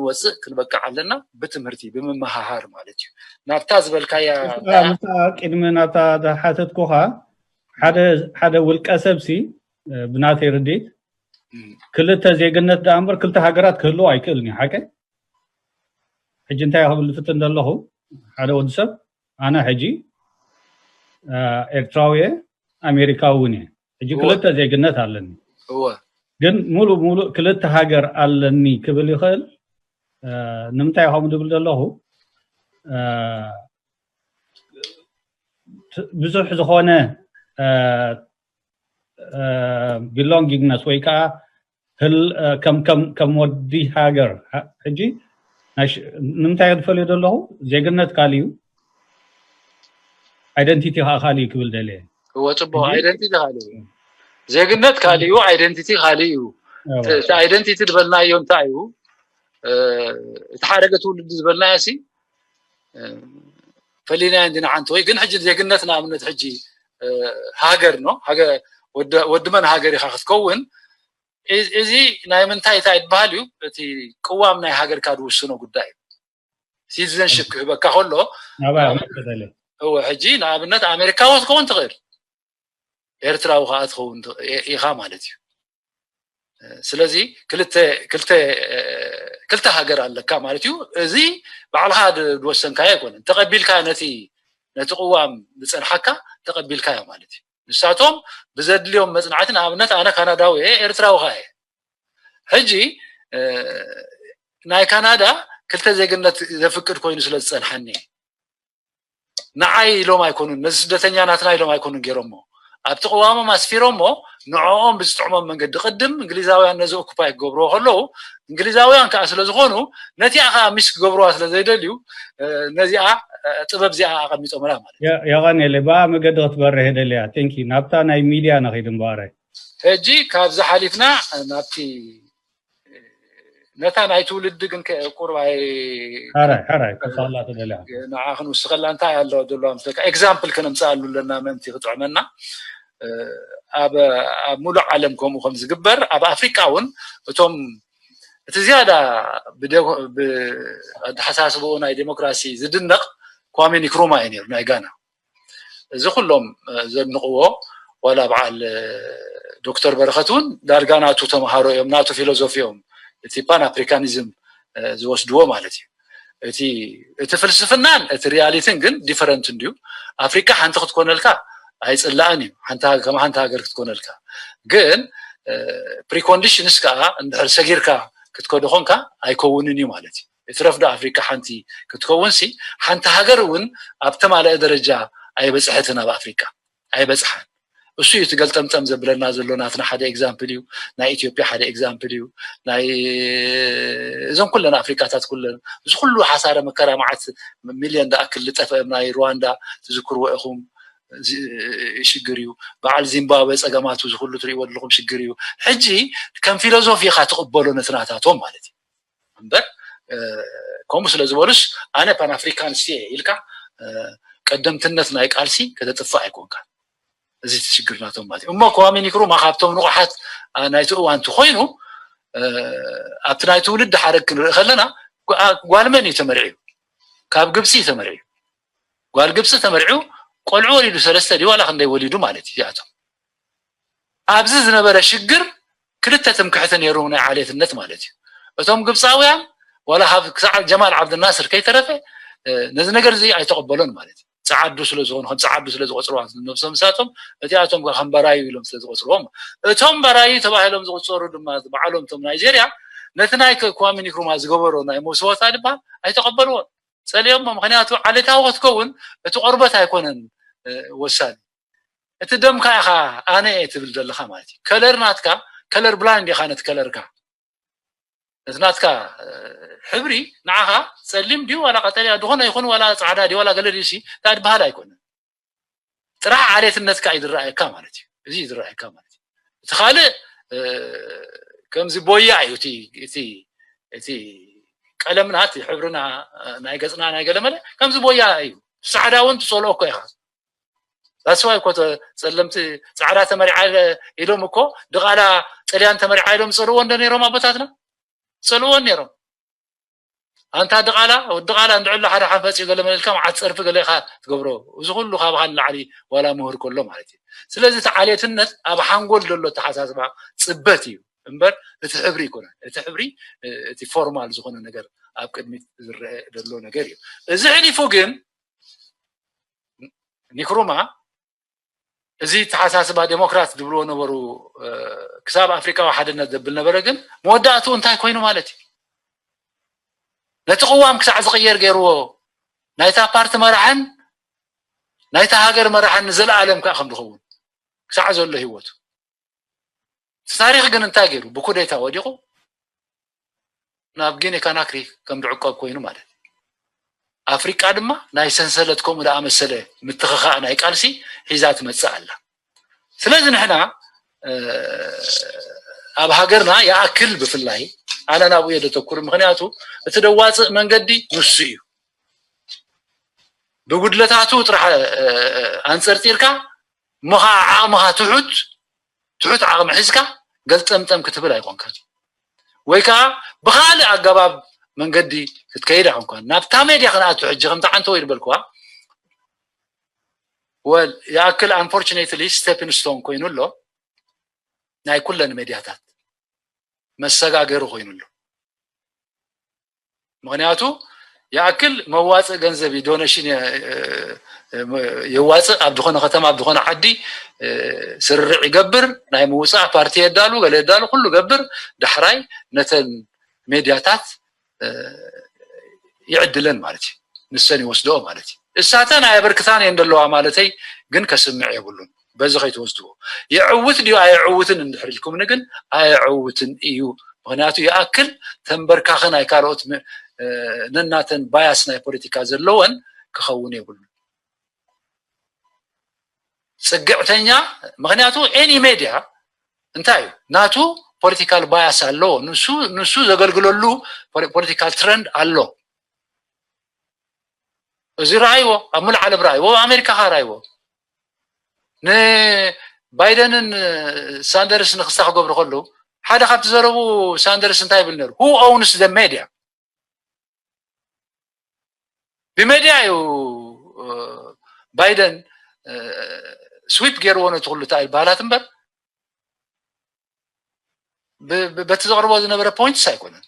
ክንወፅእ ክንበቅዕ ኣለና። ብትምህርቲ ብምምሃሃር ማለት እዩ። ናብታ ዝበልካያ ቅድሚ ናብታ ዝሓተትኩኻ ሓደ ውልቀ ሰብሲ ብናተይ ርድኢት ክልተ ዜግነት ደኣ እምበር ክልተ ሃገራት ክህልዎ ኣይክእልን እዩ። ሓቀ ሕጂ እንታይ ክብል ዝፍትን ዘለኹ ሓደ ወዲ ሰብ ኣነ ሕጂ ኤርትራዊ ኣሜሪካዊ እውን እየ። ሕጂ ክልተ ዜግነት ኣለኒ። ግን ሙሉእ ሙሉእ ክልተ ሃገር ኣለኒ ክብል ይኽእል። ንምንታይ ከምኡ ዝብል ዘለኹ ብዙሕ ዝኾነ ቢሎንጊንግነስ ወይ ከዓ ከም ወዲ ሃገር ሕጂ ንምንታይ ዝፈልዮ ዘለኹ ዜግነት ካልእ እዩ፣ ኣይደንቲቲ ከዓ ካልእ እዩ ክብል ደልየ። እወ ፅቡቅ። ኣይደንቲቲ ካልእ እዩ፣ ዜግነት ካልእ እዩ፣ ኣይደንቲቲ ካልእ እዩ። እቲ ኣይደንቲቲ ዝበልናዮ እንታይ እዩ? እቲ ሓረገ ትውልዲ ዝበልናዮ ሲ ፈሊናዮ እንዲና ሓንቲ ወይ ግን ሕጂ ዜግነት ንኣብነት ሕጂ ሃገር ነው ወዲ መን ሃገር ኢኻ ክትከውን እዚ ናይ ምንታይ እንታይ ትበሃል እዩ? እቲ ቅዋም ናይ ሃገርካ ዝውስኖ ጉዳይ እዩ። ሲቲዘንሽፕ ክህበካ ከሎ እወ ሕጂ ንኣብነት ኣሜሪካዊ ክትከውን ትኽእል፣ ኤርትራዊ ከዓ ትኸውን ኢኻ ማለት እዩ። ስለዚ ክልተ ክልተ ክልተ ሃገር ኣለካ ማለት እዩ። እዚ ባዕልኻ ዝወሰንካዮ ኣይኮነን፣ ተቐቢልካ ነቲ ነቲ ቅዋም ዝፀንሓካ ተቐቢልካዮ ማለት እዩ። ንሳቶም ብዘድልዮም መፅናዕቲ ንኣብነት ኣነ ካናዳዊ እየ፣ ኤርትራዊ ከዓ እየ። ሕጂ ናይ ካናዳ ክልተ ዜግነት ዘፍቅድ ኮይኑ ስለ ዝፀንሓኒ ንዓይ ኢሎም ኣይኮኑን፣ ነዚ ስደተኛ ናትና ኢሎም ኣይኮኑን ገይሮሞ፣ ኣብቲ ቅዋሞም ኣስፊሮሞ ንዕኦም ብዝጥዕሞም መንገዲ ቅድም እንግሊዛውያን ነዚ ኦኩፓይ ክገብርዎ ከለዉ እንግሊዛውያን ከዓ ስለ ዝኾኑ ነቲኣ ከዓ ሚስ ክገብርዋ ስለ ዘይደልዩ ነዚኣ ጥበብ እዚኣ ኣቐሚጦምላ ማለት የቐንየለይ። ብኣ መገዲ ክትበርህ የደልያ። ቴንኪ ናብታ ናይ ሚድያ ነኺድ እምበኣረ ሕጂ ካብዚ ሓሊፍና ናብቲ ነታ ናይ ትውልዲ ግን ቁርባይ ሓራይ ሓራይ ክሳላ ተደልያ ንዓ ክንውስኸላ እንታይ ኣለዋ ዘለዋ ምስለካ ኤግዛምፕል ከነምፅኣሉ ኣለና። መንቲ ክጥዕመና ኣብ ሙሉእ ዓለም ከምኡ ከም ዝግበር ኣብ ኣፍሪቃ እውን እቶም እቲ ዝያዳ ብኣተሓሳስብኡ ናይ ዴሞክራሲ ዝድነቕ ኳሜ ኒክሩማ እዩ ነይሩ ናይ ጋና። እዚ ኩሎም ዘድንቕዎ ዋላ በዓል ዶክተር በረኸት እውን ዳርጋ ናቱ ተምሃሮ እዮም፣ ናቱ ፊሎዞፊ እዮም እቲ ፓን ኣፍሪካኒዝም ዝወስድዎ ማለት እዩ። እቲ ፍልስፍናን እቲ ሪያሊቲን ግን ዲፈረንት እንድዩ። ኣፍሪካ ሓንቲ ክትኮነልካ ኣይፅላእን እዩ፣ ከም ሓንቲ ሃገር ክትኮነልካ ግን ፕሪኮንዲሽንስ ከዓ እንድሕር ሰጊርካ ክትከዶ ኮንካ ኣይከውንን እዩ ማለት እዩ። እትረፍ ዶ ኣፍሪካ ሓንቲ ክትከውን ሲ ሓንቲ ሃገር እውን ኣብ ተማለአ ደረጃ ኣይበፅሐትን ኣብ ኣፍሪካ ኣይበፅሓን። እሱ እዩ እቲ ገልጠምጠም ዘብለና ዘሎ። ናትና ሓደ ኤግዛምፕል እዩ፣ ናይ ኢትዮጵያ ሓደ ኤግዛምፕል እዩ፣ ናይ እዞም ኩለን ኣፍሪካታት ኩለን እዚ ኩሉ ሓሳረ መከራ መዓት ሚልዮን ዝኣክል ዝጠፍአ ናይ ሩዋንዳ ትዝክርዎ ኢኹም። ሽግር እዩ። በዓል ዚምባብዌ ፀገማቱ እዚ ኩሉ ትሪእዎ ዘለኹም ሽግር እዩ። ሕጂ ከም ፊሎዞፊ ኢኻ ትቕበሎ ነቲ ናታቶም ማለት እዩ። እምበር ከምኡ ስለ ዝበሉስ ኣነ ፓን ኣፍሪካንስት እየ ኢልካ ቀደምትነት ናይ ቃልሲ ከተጥፍእ ኣይኮንካ። እዚ ሽግር ናቶም ማለት እዩ። እሞ ከዋሚ ኒክሩማ ካብቶም ንቑሓት ናይቲ እዋን እንተኮይኑ ኣብቲ ናይ ትውልዲ ሓረግ ክንርኢ ከለና ጓል መን እዩ ተመርዕዩ? ካብ ግብፂ እዩ ተመርዕዩ። ጓል ግብፂ ተመርዕዩ ቆልዑ ወሊዱ ሰለስተ ድዩ ዋላ ክንደይ ወሊዱ ማለት እዩ። እዚኣቶም ኣብዚ ዝነበረ ሽግር ክልተ ትምክሕቲ ነይሩ ናይ ዓሌትነት ማለት እዩ። እቶም ግብፃውያን ዋላ ካብ ክሳዕ ጀማል ዓብድናስር ከይተረፈ ነዚ ነገር እዚ ኣይተቐበሎን ማለት እዩ። ፀዓዱ ስለ ዝኾኑ ከም ፀዓዱ ስለ ዝቆፅርዋ ነብሶም ንሳቶም እቲኣቶም ከም ባራዩ ኢሎም ስለ ዝቆፅርዎም እቶም ባራዩ ተባሂሎም ዝቁፀሩ ድማ በዓሎም እቶም ናይጀርያ ነቲ ናይ ከ- ክዋሚ ኒክሩማ ዝገበሮ ናይ መስዋእታ ድማ ኣይተቐበልዎን። ፀሊኦሞ ምክንያቱ ዓሌታዊ ክትከውን እቲ ቆርበት ኣይኮነን ወሳኒ እቲ ደምካ ኢኻ ኣነ እየ ትብል ዘለኻ ማለት እዩ። ከለር ናትካ ከለር ብላይንድ ኢኻ ነቲ ከለርካ ነቲ ናትካ ሕብሪ ንዓኻ ፀሊም ድዩ ዋላ ቀጠልያ ዝኾነ ይኹን ዋላ ፃዕዳ ድዩ ዋላ ገለ ድዩ ሲ እንታይ ዝበሃል ኣይኮነን። ጥራሕ ዓሌትነትካ እዩ ዝረኣየካ ማለት እዩ። እዚ እዩ ዝረኣየካ ማለት እዩ። እቲ ካልእ ከምዚ ቦያ እዩ እቲ እቲ እቲ ቀለምና እቲ ሕብርና ናይ ገፅና ናይ ገለመለ ከምዚ ቦያ እዩ። ፃዕዳ እውን ትፀልኦ እኮ ኢኻ። ዳስዋይ እኮ ጸለምቲ ጻዕዳ ተመሪዓ ኢሎም እኮ ድቓላ ጥልያን ተመሪዓ ኢሎም ጸልዎ እንደ ነይሮም ኣቦታትና ጸልዎ ነይሮም። ኣንታ ድቓላ፣ ወዲ ቓላ እንድዕሎ ሓደ ሓንፈጽ እዩ ገለ መለልካ፣ መዓት ጸርፊ ገለ ኢኻ ትገብሮ። እዚ ኩሉ ካብኻ ንላዕሊ ዋላ ምሁር ከሎ ማለት እዩ። ስለዚ እቲ ዓሌትነት ኣብ ሓንጎል ዘሎ ኣተሓሳስባ ጽበት እዩ እምበር እቲ ሕብሪ ኣይኮነን። እቲ ሕብሪ፣ እ፣ እቲ ፎርማል ዝኾነ ነገር ኣብ ቅድሚት ዝረአ ዘሎ ነገር እዩ። እዚ ሕሊፉ ግን ኒክሩማ እዚ ተሓሳስባ ዴሞክራት ዝብልዎ ነበሩ፣ እ፣ ክሳብ ኣፍሪቃዊ ሓድነት ዘብል ነበረ። ግን መወዳእትኡ እንታይ ኮይኑ ማለት እዩ? ነቲ ቅዋም ክሳዕ ዝቕየር ገይርዎ፣ ናይታ ፓርቲ መራሕን ናይታ ሃገር መራሕን ንዘለኣለም ከዓ ከም ዝኸውን ክሳዕ ዘሎ ህይወቱ። እቲ ታሪኽ ግን እንታይ ገይሩ? ብኩዴታ ወዲቑ ናብ ጊኒ ካናክሪ ከም ዝዕቀብ ኮይኑ ማለት እዩ። ኣፍሪቃ ድማ ናይ ሰንሰለት ከምኡ ዝኣመሰለ ምትኽኻእ ናይ ቃልሲ ሒዛ ትመጽእ ኣላ። ስለዚ ንሕና፣ እ፣ ኣብ ሃገርና ይኣክል ብፍላይ ኣነ ናብኡ እየ ዘተኩር። ምኽንያቱ እቲ ደዋፅእ መንገዲ ንሱ እዩ። ብጉድለታቱ ጥራሕ፣ እ፣ ኣንፀርፂርካ እሞ ኸዓ ዓቕምኻ ትሑት፣ ትሑት ዓቕሚ ሒዝካ ገልጠምጠም ክትብል ኣይኮንካን። ወይ ከዓ ብኻልእ ኣገባብ መንገዲ ክትከይድ ኣይኮንካን። ናብታ ሜድያ ክንኣቱ ሕጂ ከምቲ ዓንተ ወይ ዝበልክዋ፣ ወል ይኣክል፣ ኣንፎርቹኔትሊ ስቴፒንግ ስቶን ኮይኑ ኣሎ፣ ናይ ኩለን ሜድያታት መሰጋገሪ ኮይኑ ኣሎ። ምኽንያቱ ይኣክል መዋፅእ ገንዘብ እዩ፣ ዶኔሽን የ-፣ እ፣ እ፣ የዋፅእ፣ ኣብ ዝኾነ ከተማ ኣብ ዝኾነ ዓዲ፣ እ፣ ስርርዕ ይገብር፣ ናይ ምውፃእ ፓርቲ የዳሉ፣ ገለ የዳሉ፣ ኩሉ ገብር። ዳሕራይ ነተን ሜድያታት፣ እ፣ ይዕድለን ማለት እዩ፣ ንሰን ይወስደኦ ማለት እዩ። እሳተን ኣየበርክታን እየን ዘለዋ ማለተይ ግን ከስምዕ የብሉን። በዚ ከይትወስድዎ። የዕውት ድዩ ኣየዕውትን እንድሕር ኢልኩምኒ ግን ኣየዕውትን እዩ። ምኽንያቱ ይኣክል ተንበርካኺ ናይ ካልኦት ም-፣ እ፣ ነናተን ባያስ ናይ ፖለቲካ ዘለወን ክኸውን የብሉን። ጽግዕተኛ፣ ምኽንያቱ ኤኒ ሜድያ እንታይ እዩ? ናቱ ፖለቲካል ባያስ ኣለዎ። ንሱ፣ ንሱ ዘገልግለሉ ፖለ-፣ ፖለቲካል ትረንድ ኣሎ። እዚ ረኣይዎ፣ ኣብ ሙሉእ ዓለም ረኣይዎ፣ ኣብ ኣሜሪካ ኸኣ ረኣይዎ። ንባይደንን ሳንደርስ ንክስታ ክገብሩ ከለዉ፣ ሓደ ካብቲ ዘረቡ ሳንደርስ እንታይ ይብል ነይሩ? Who owns the media? ብሜድያ እዩ፣ እ፣ ባይደን፣ እ፣ ስዊፕ ገይርዎ ነቲ ኩሉ እንታይ በሃላት እምበር፣ ብ-፣ ብ-፣ በቲ ዘቕርቦ ዝነበረ ፖይንትስ ኣይኮነን።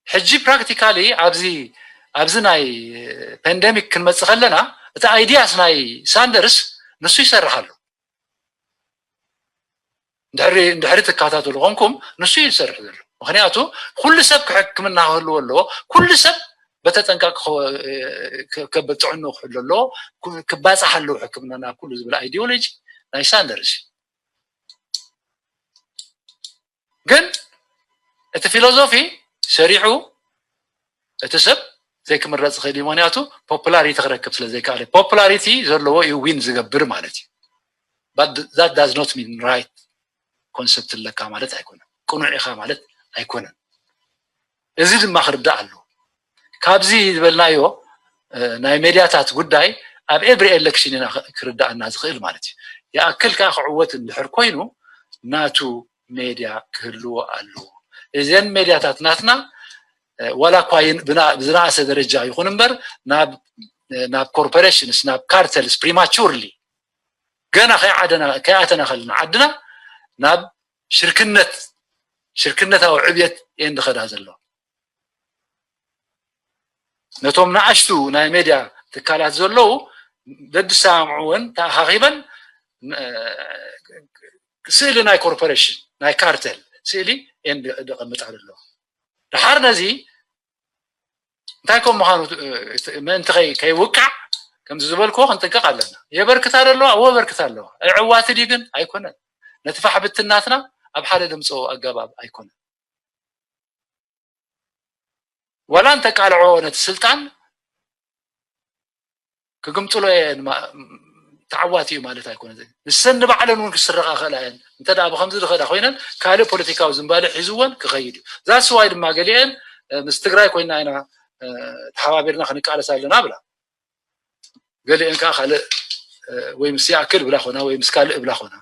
ሕጂ ፕራክቲካሊ ኣብዚ፣ ኣብዚ ናይ ፓንደሚክ ክንመጽእ ከለና፣ እቲ ኣይዲያስ ናይ ሳንደርስ ንሱ ይሰርሕ ኣሎ። እንድሕሪ፣ እንድሕሪ ትከታተሉ ኮንኩም፣ ንሱ እዩ ዝሰርሕ ዘሎ። ምኽንያቱ ኩሉ ሰብ ሕክምና ክህልዎ ኣለዎ፣ ኩሉ ሰብ በተጠንቀቅ ክኸ-፣ ከ-፣ ከ-፣ ጥዕንኡ ክሕሉ ኣለዎ፣ ኩ-፣ ክባጻሕ ኣለዎ ሕክምና ናብ ኩሉ ዝብል ኣይዲዮሎጂ ናይ ሳንደርስ እዩ። ግን እቲ ፊሎዞፊ ሰሪሑ እቲ ሰብ ዘይክምረጽ ይኽእል እዩ። ምኽንያቱ ፖፑላሪቲ ክረክብ ስለ ዘይከኣለ። ፖፑላሪቲ ዘለዎ እዩ ዊን ዝገብር ማለት እዩ። But that does not mean right ኮንሰፕት ኣለካ ማለት ኣይኮነን። ቅኑዕ ኢኻ ማለት ኣይኮነን። እዚ ድማ ክርዳእ ኣለዎ። ካብዚ ዝበልናዮ፣ እ፣ ናይ ሜድያታት ጉዳይ ኣብ ኤቭሪ ኤሌክሽን ኢና ክ-፣ ክርዳእና ዝኽእል ማለት እዩ። ይኣክል ከኣ ክዕወት እንድሕር ኮይኑ ናቱ ሜድያ ክህልዎ ኣለዎ። እዘን ሜድያታት ናትና፣ እ፣ ዋላ እኳ ይን-፣ ብና-፣ ብዝነኣሰ ደረጃ ይኹን እምበር ናብ፣ እ፣ ናብ ኮርፖሬሽንስ፣ ናብ ካርተልስ ፕሪማቹርሊ ገና ከይዓደና-፣ ከይኣተና ከለና ዓድና ናብ ሽርክነት፣ ሽርክነታዊ ዕብየት እየን ዝኸዳ ዘለዋ። ነቶም ንኣሽቱ ናይ ሜድያ ትካላት ዘለዉ ደድሰማምዑወን ተኣኻኺበን፣ እ፣ ስእሊ ናይ ኮርፖሬሽን፣ ናይ ካርተል ስእሊ እየን ደ-፣ ደቐምጣ ዘለዋ። ደሓር ነዚ እንታይ ከም ምዃኑ፣ እ፣ ምእንቲ ከይ-፣ ከይውቃዕ ከምዚ ዝበልክዎ ክንጥንቀቕ ኣለና። የበርክታ ዶ ኣለዋ? እወ፣ የበርክታ ኣለዋ። ዕዋቲ ድዩ ግን? ኣይኮነን። ነቲ ፋሕ ብትን ናትና ኣብ ሓደ ዘምጽኦ ኣገባብ ኣይኮነን። ዋላ እንተቃልዖ ነቲ ስልጣን ክግምጥሎ እየን ማ-፣ ተዓዋቲ እዩ ማለት ኣይኮነን። ንሰን ንባዕለን እውን ክስረቓ ክኽእላ እየን። እንተ ደኣ ብኸምዚ ዝኸዳ ኮይነን ካልእ ፖለቲካዊ ዝንባሌ ሒዝወን ክኸይድ እዩ። ዛትስ ዋይ ድማ ገሊአን፣ እ፣ ምስ ትግራይ ኮይንና ኢና፣ እ፣ ተሓባቢርና ክንቃለስ ኣለና ብላ። ገሊአን ከዓ ካልእ፣ እ፣ ወይ ምስ ይኣክል ብላ ኾና ወይ ምስ ካልእ ብላ ኾና።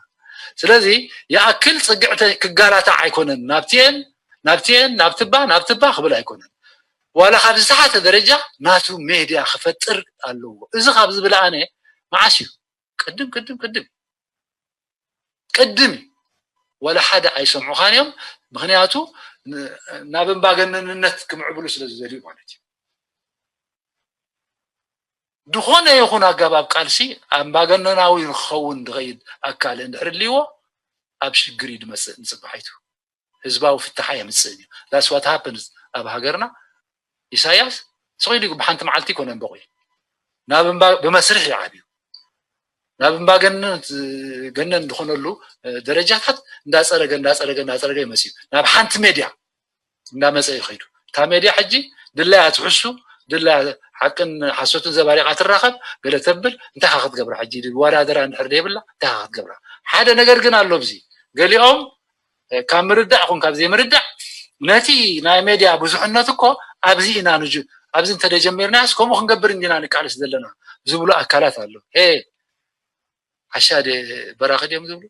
ስለዚ ይኣክል ጽግዕተ ክጋላታዕ ኣይኮነን። ናብቲኤን፣ ናብቲኤን፣ ናብትባ፣ ናብትባ ክብል ኣይኮነን። ዋላ ካብ ዝተሓተ ደረጃ ናቱ ሜድያ ክፈጥር ኣለዎ። እዚ ካብ ዝብል ኣነ መዓስ እዩ? ቅድም ቅድም ቅድም ቅድም እዩ። ዋላ ሓደ ኣይሰምዑኻን እዮም። ምክንያቱ ናብ እምባገነንነት ክምዕብሉ ስለ ዝደልዩ ማለት እዩ። ዝኾነ ይኹን ኣገባብ ቃልሲ ኣምባገነናዊ ንክኸውን ዝኸይድ ኣካል እንድሕር ልይዎ ኣብ ሽግር እዩ ድመፅእ ንፅባሒቱ። ህዝባዊ ፍታሓ የምፅእን እዩ። That's what happens ኣብ ሃገርና። ኢሳያስ ስቕ ኢሉ ብሓንቲ መዓልቲ ይኮነን በቑ ናብ ብመስርሕ ይዓብዩ ናብ እምባገነን ገነን ዝኾነሉ ደረጃታት እንዳፀረገ እንዳፀረገ እንዳፀረገ ይመፅዩ ናብ ሓንቲ ሜድያ እንዳመፀ ይኸይዱ። እታ ሜድያ ሕጂ ድላያ ትሕሱ ድላያ ሓቅን ሓሶትን ዘባሪቓ ትራኸብ ገለ ተብል እንታይ ካ ክትገብራ ሕጂ ዋዳደራ እንድሕር ዘይብላ እንታይ ካ ክትገብራ ሓደ ነገር ግን ኣሎ ብዚ ገሊኦም ካብ ምርዳእ ኹን ካብ ዘይምርዳእ ነቲ ናይ ሜድያ ብዙሕነት እኮ ኣብዚ ኢና ንጅ ኣብዚ እንተደጀሚርናስ ከምኡ ክንገብር እንዲና ንቃለስ ዘለና ዝብሉ ኣካላት ኣሎ። ሄ ዓሻ ደ በራኸ ድዮም ዝብሉ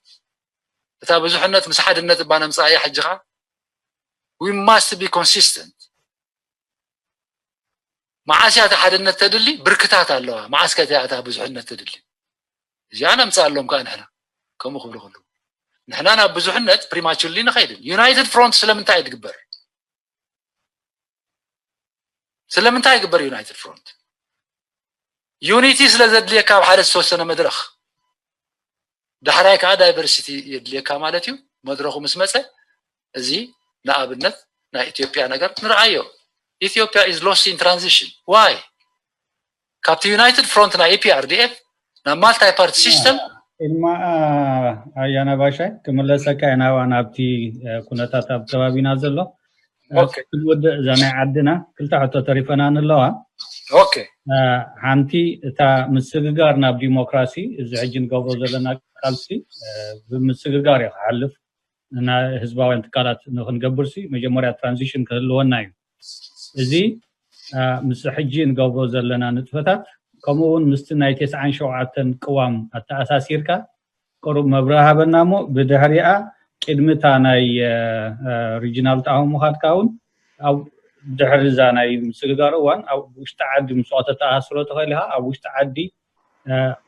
እታ ብዙሕነት ምስ ሓድነት እባ ነምፅኣያ ሕጂ ኸዓ we must be consistent። መዓስ እያ እታ ሓድነት ተድሊ? ብርክታት ኣለዋ። መዓስ ከ እታ ብዙሕነት ተድሊ? እዚኣ ነምፅኣሎም ከዓ ንሕና ከምኡ ክብሉ ከለዉ ንሕና ናብ ብዙሕነት prematurely ንኸይድን። United Front ስለምንታይ እዩ ትግበር? ስለምንታይ ይግበር United Front? Unity ስለ ዘድልየካ ኣብ ሓደ ዝተወሰነ መድረኽ ዳሕራይ ከዓ diversity የድልየካ ማለት እዩ። መድረኹ ምስ መፀ እዚ ንኣብነት ናይ ኢትዮጵያ ነገር ንርኣዮ። Ethiopia is lost in transition. Why? ካብቲ United Front ናይ EPRDF ናብ multi party system ኢልማ ኣያና ባሻይ ክምለሰካ ኢና ናብቲ ኩነታት ኣብ ከባቢና ዘሎ ክንውድእ እዛ ናይ ዓድና ክልተ ሕቶ ተሪፈና ንለዋ። ሓንቲ እታ ምስግጋር ናብ ዲሞክራሲ እዚ ሕጂ ንገብሮ ዘለና ቃልሲ ብምስግጋር እዩ ክሓልፍ እና ህዝባውያን ትካላት ንክንገብር ሲ መጀመርያ transition ክህልወና እዩ። እዚ ምስ ሕጂ ንገብሮ ዘለና ንጥፈታት ከምኡ እውን ምስቲ ናይ ተስዓን ሸውዓተን ቅዋም ኣተኣሳሲርካ ቅሩብ መብርሂ ሃበና እሞ ብድሕሪኣ ቅድሚ እታ ናይ regional ጣዕሙ ምኻድካ እውን ኣብ ድሕሪ እዛ ናይ ምስግጋር እዋን ኣብ ውሽጢ ዓዲ ምስኦ ተተኣሳስሮ ትኽእል ኢኻ። ኣብ ውሽጢ ዓዲ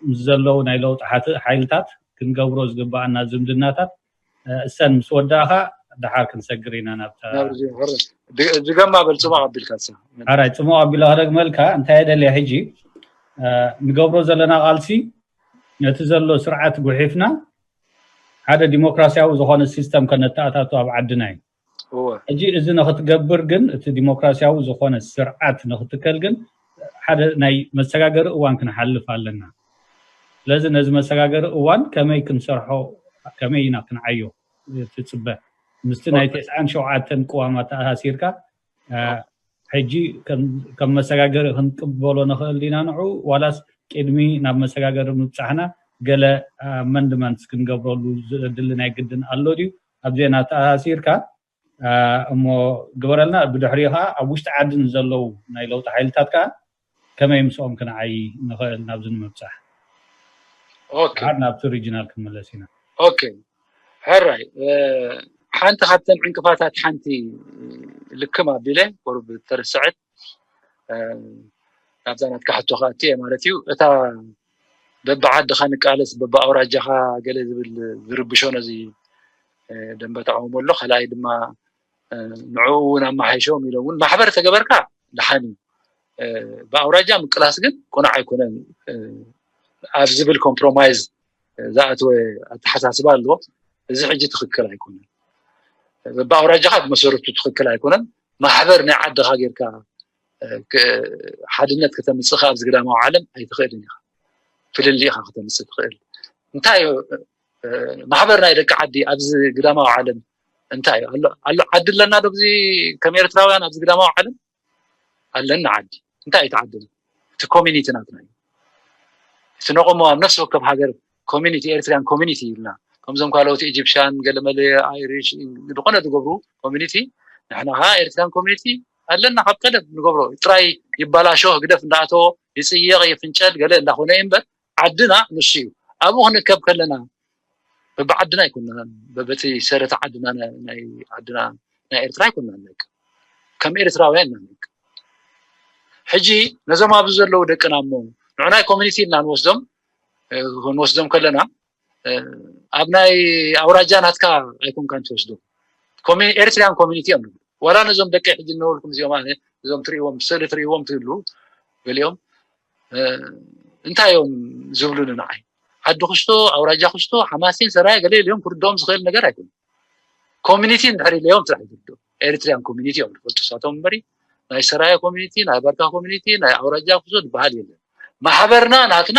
ምስ ዘለዉ ናይ ለውጢ ሓይልታት ክንገብሮ ዝግበኣና ዝምድናታት እሰን ምስ ወዳእኻ ደሓር ክንሰግር ኢና ናብታ ዝገማ በል ፅሙቕ ኣቢልካ ሓራይ ፅሙቕ ኣቢሎ ክደግመልካ እንታይ የደልያ ሕጂ ንገብሮ ዘለና ቃልሲ ነቲ ዘሎ ስርዓት ጉሒፍና ሓደ ዲሞክራሲያዊ ዝኾነ ሲስተም ከነተኣታቱ ኣብ ዓድና እዩ ሕጂ እዚ ንክትገብር ግን እቲ ዲሞክራሲያዊ ዝኾነ ስርዓት ንክትከል ግን ሓደ ናይ መሰጋገሪ እዋን ክንሓልፍ ኣለና ስለዚ ነዚ መሰጋገሪ እዋን ከመይ ክንሰርሖ ከመይ ኢና ክንዓዮ ትፅበ ምስቲ ናይ ተስዓን ሸውዓተን ቅዋም ኣተኣሳሲርካ ሕጂ ከም መሰጋገሪ ክንቅበሎ ንኽእል ዲና ንዑ ዋላስ ቅድሚ ናብ መሰጋገሪ ምብፃሕና ገለ ኣመንድመንትስ ክንገብረሉ ዘድሊ ናይ ግድን ኣሎ ድዩ ኣብዚአን ኣተኣሳሲርካ እሞ ግበረልና ብድሕሪኡ ከዓ ኣብ ውሽጢ ዓዲ ንዘለዉ ናይ ለውጢ ሓይልታት ከዓ ከመይ ምስኦም ክንዓይ ንኽእል ናብዚ ንምብፃሕ ኦኬ ሓር ናብቲ ሪጂናል ክንመለስ ኢና ኦኬ ሕራይ ሓንቲ ካብተን ዕንቅፋታት ሓንቲ ልክም ኣቢለ ቁሩብ ተረስዐት ናብዛ ናትካ ሕቶ ክኣቲ እየ ማለት እዩ እታ በብዓድኻ ንቃለስ በብኣውራጃኻ ገለ ዝብል ዝርብሾ ነዚ ደንበ ተቃውሞ ኣሎ ካልኣይ ድማ ንዕኡ እውን ኣመሓይሾም ኢሎም እውን ማሕበር ተገበርካ ደሓን እዩ ብኣውራጃ ምቅላስ ግን ቁኑዕ ኣይኮነን ኣብ ዝብል ኮምፕሮማይዝ ዝኣተወ ኣተሓሳስባ ኣለዎ እዚ ሕጂ ትኽክል ኣይኮነን በብኣውራጃኻ ብመሰረቱ ትኽክል ኣይኮነን ማሕበር ናይ ዓድኻ ጌርካ ሓድነት ከተምፅእ ከ ኣብዚ ግዳማዊ ዓለም ኣይትኽእልን ኢኻ ፍልል ኢኻ ከተምፅእ ትኽእል እንታይ ማሕበር ናይ ደቂ ዓዲ ኣብዚ ግዳማዊ ዓለም እንታይ ኣሎ ኣሎ ዓዲ ኣለና ዶ ኣብዚ ከም ኤርትራውያን ኣብዚ ግዳማዊ ዓለም ኣለና ዓዲ እንታይ እዩ ዓድና እቲ ኮሚኒቲ ናትና እዩ እቲ ነቆሞ ኣብ ነፍሲ ወከፍ ሃገር ኮሚኒቲ ኤርትራን ኮሚኒቲ ይብልና ከምዞም ካልኦት ኢጂፕሽያን ገለመለ ኣይሪሽ ዝኾነ ዝገብሩ ኮሚኒቲ ንሕና ከዓ ኤርትራን ኮሚኒቲ ኣለና ካብ ቀደም ንገብሮ ጥራይ ይባላሾ ህግደፍ እንዳኣተዎ ይፅየቕ ይፍንጨል ገለ እንዳኾነ እዩ እምበር ዓድና ንሱ እዩ ኣብኡ ክንከብ ከለና በብዓድና ኣይኮንናን በበቲ ሰረተ ዓድና ናይ ዓድና ናይ ኤርትራ ኣይኮንናን ከም ኤርትራውያን ኢና ሕጂ ነዞም ኣብዚ ዘለዉ ደቅና እሞ ንዑናይ ኮሚኒቲ ኢልና ንወስዶም ክንወስዶም ከለና ኣብ ናይ ኣውራጃ ናትካ ኣይኮንካን ትወስዶ። ኤሪትሪያን ኮሚኒቲ እዮም። ዋላ ነዞም ደቂ ሕጂ እነበልኩም እዚኦም እዞም ትሪእዎም ስእሊ ትሪእዎም ትህሉ ገሊኦም እንታይ እዮም ዝብሉኒ ንዓይ? ዓዲ ክስቶ፣ ኣውራጃ ክስቶ፣ ሓማሴን፣ ሰራየ ገለ ኢሎም ክርድኦም ዝኽእል ነገር ኣይኮኑን። ኮሚኒቲ እንድሕር ኢለዮም ጥራሕ ይርድኦም። ኤሪትሪያን ኮሚኒቲ እዮም ዝፈልጡ እሳቶም እምበሪ ናይ ሰራየ ኮሚኒቲ፣ ናይ በርካ ኮሚኒቲ፣ ናይ ኣውራጃ ክስቶ ዝበሃል የለን። ማሕበርና ናትና፣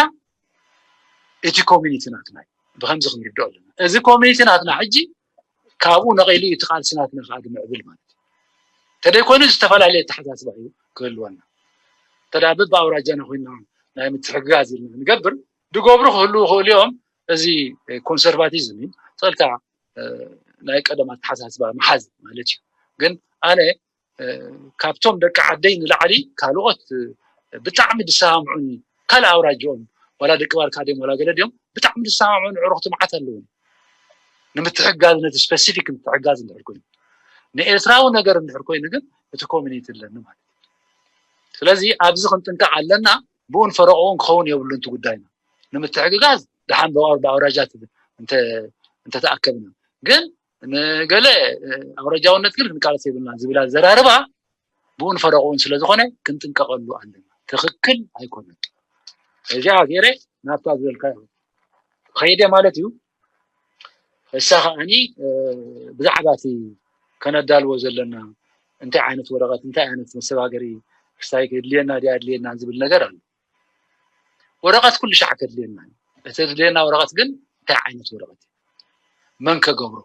እቲ ኮሚኒቲ ናትና እዩ። ብከምዚ ክንርድኦ ኣለና። እዚ ኮሚኒቲ ናትና ሕጂ ካብኡ ነቒሉ እዩ እቲ ቃልሲ ናትና ከዓ ዝምዕብል ማለት እዩ። ተደይኮይኑ ዝተፈላለየ ኣተሓሳስባ እዩ ክህልወና። ተዳ በብኣውራጃና ኮይና ናይ ምትሕግጋዝ ኢልና ንገብር ድገብሩ ክህልዉ ይኽእሉ እዮም። እዚ ኮንሰርቫቲዝም እዩ። ትኽእልካ ናይ ቀደም ኣተሓሳስባ ምሓዝ ማለት እዩ። ግን ኣነ ካብቶም ደቂ ዓደይ ንላዕሊ ካልኦት ብጣዕሚ ዝሰማምዑኒ ካልእ ኣውራጅኦም ዋላ ደቂ ባርካ ድዮም ዋላ ገለ ድዮም ብጣዕሚ ዝሰማምዑኒ ዕሩኽቲ መዓት ኣለዉኒ። ንምትሕጋዝ ነቲ ስፐሲፊክ ንምትሕጋዝ እንድሕር ኮይኑ ንኤርትራዊ ነገር እንድሕር ኮይኑ ግን እቲ ኮሚኒቲ ኣለኒ ማለት እዩ። ስለዚ ኣብዚ ክንጥንቀቕ ኣለና። ብኡን ፈረቕኡን ክኸውን የብሉን እቲ ጉዳይና። ንምትሕግጋዝ ደሓን ብኣውራጃ እንተተኣከብና ግን ንገለ ኣውራጃውነት ግን ክንቃለስ የብልና ዝብል ኣዘራርባ ብኡን ፈረቕኡን ስለ ዝኾነ ክንጥንቀቐሉ ኣለና። ትኽክል ኣይኮነን። እዚኣ ገይረ ናብታ ዝበልካ ከይደ ማለት እዩ። እሳ ከዓኒ ብዛዕባ እቲ ከነዳልዎ ዘለና እንታይ ዓይነት ወረቐት እንታይ ዓይነት መሰጋገሪ ክሳይ ከድልየና ድያ ኣድልየና ዝብል ነገር ኣሎ። ወረቐት ኩሉ ሻዕ ከድልየና እዩ። እቲ ዘድልየና ወረቐት ግን እንታይ ዓይነት ወረቐት እዩ? መን ከገብሮ?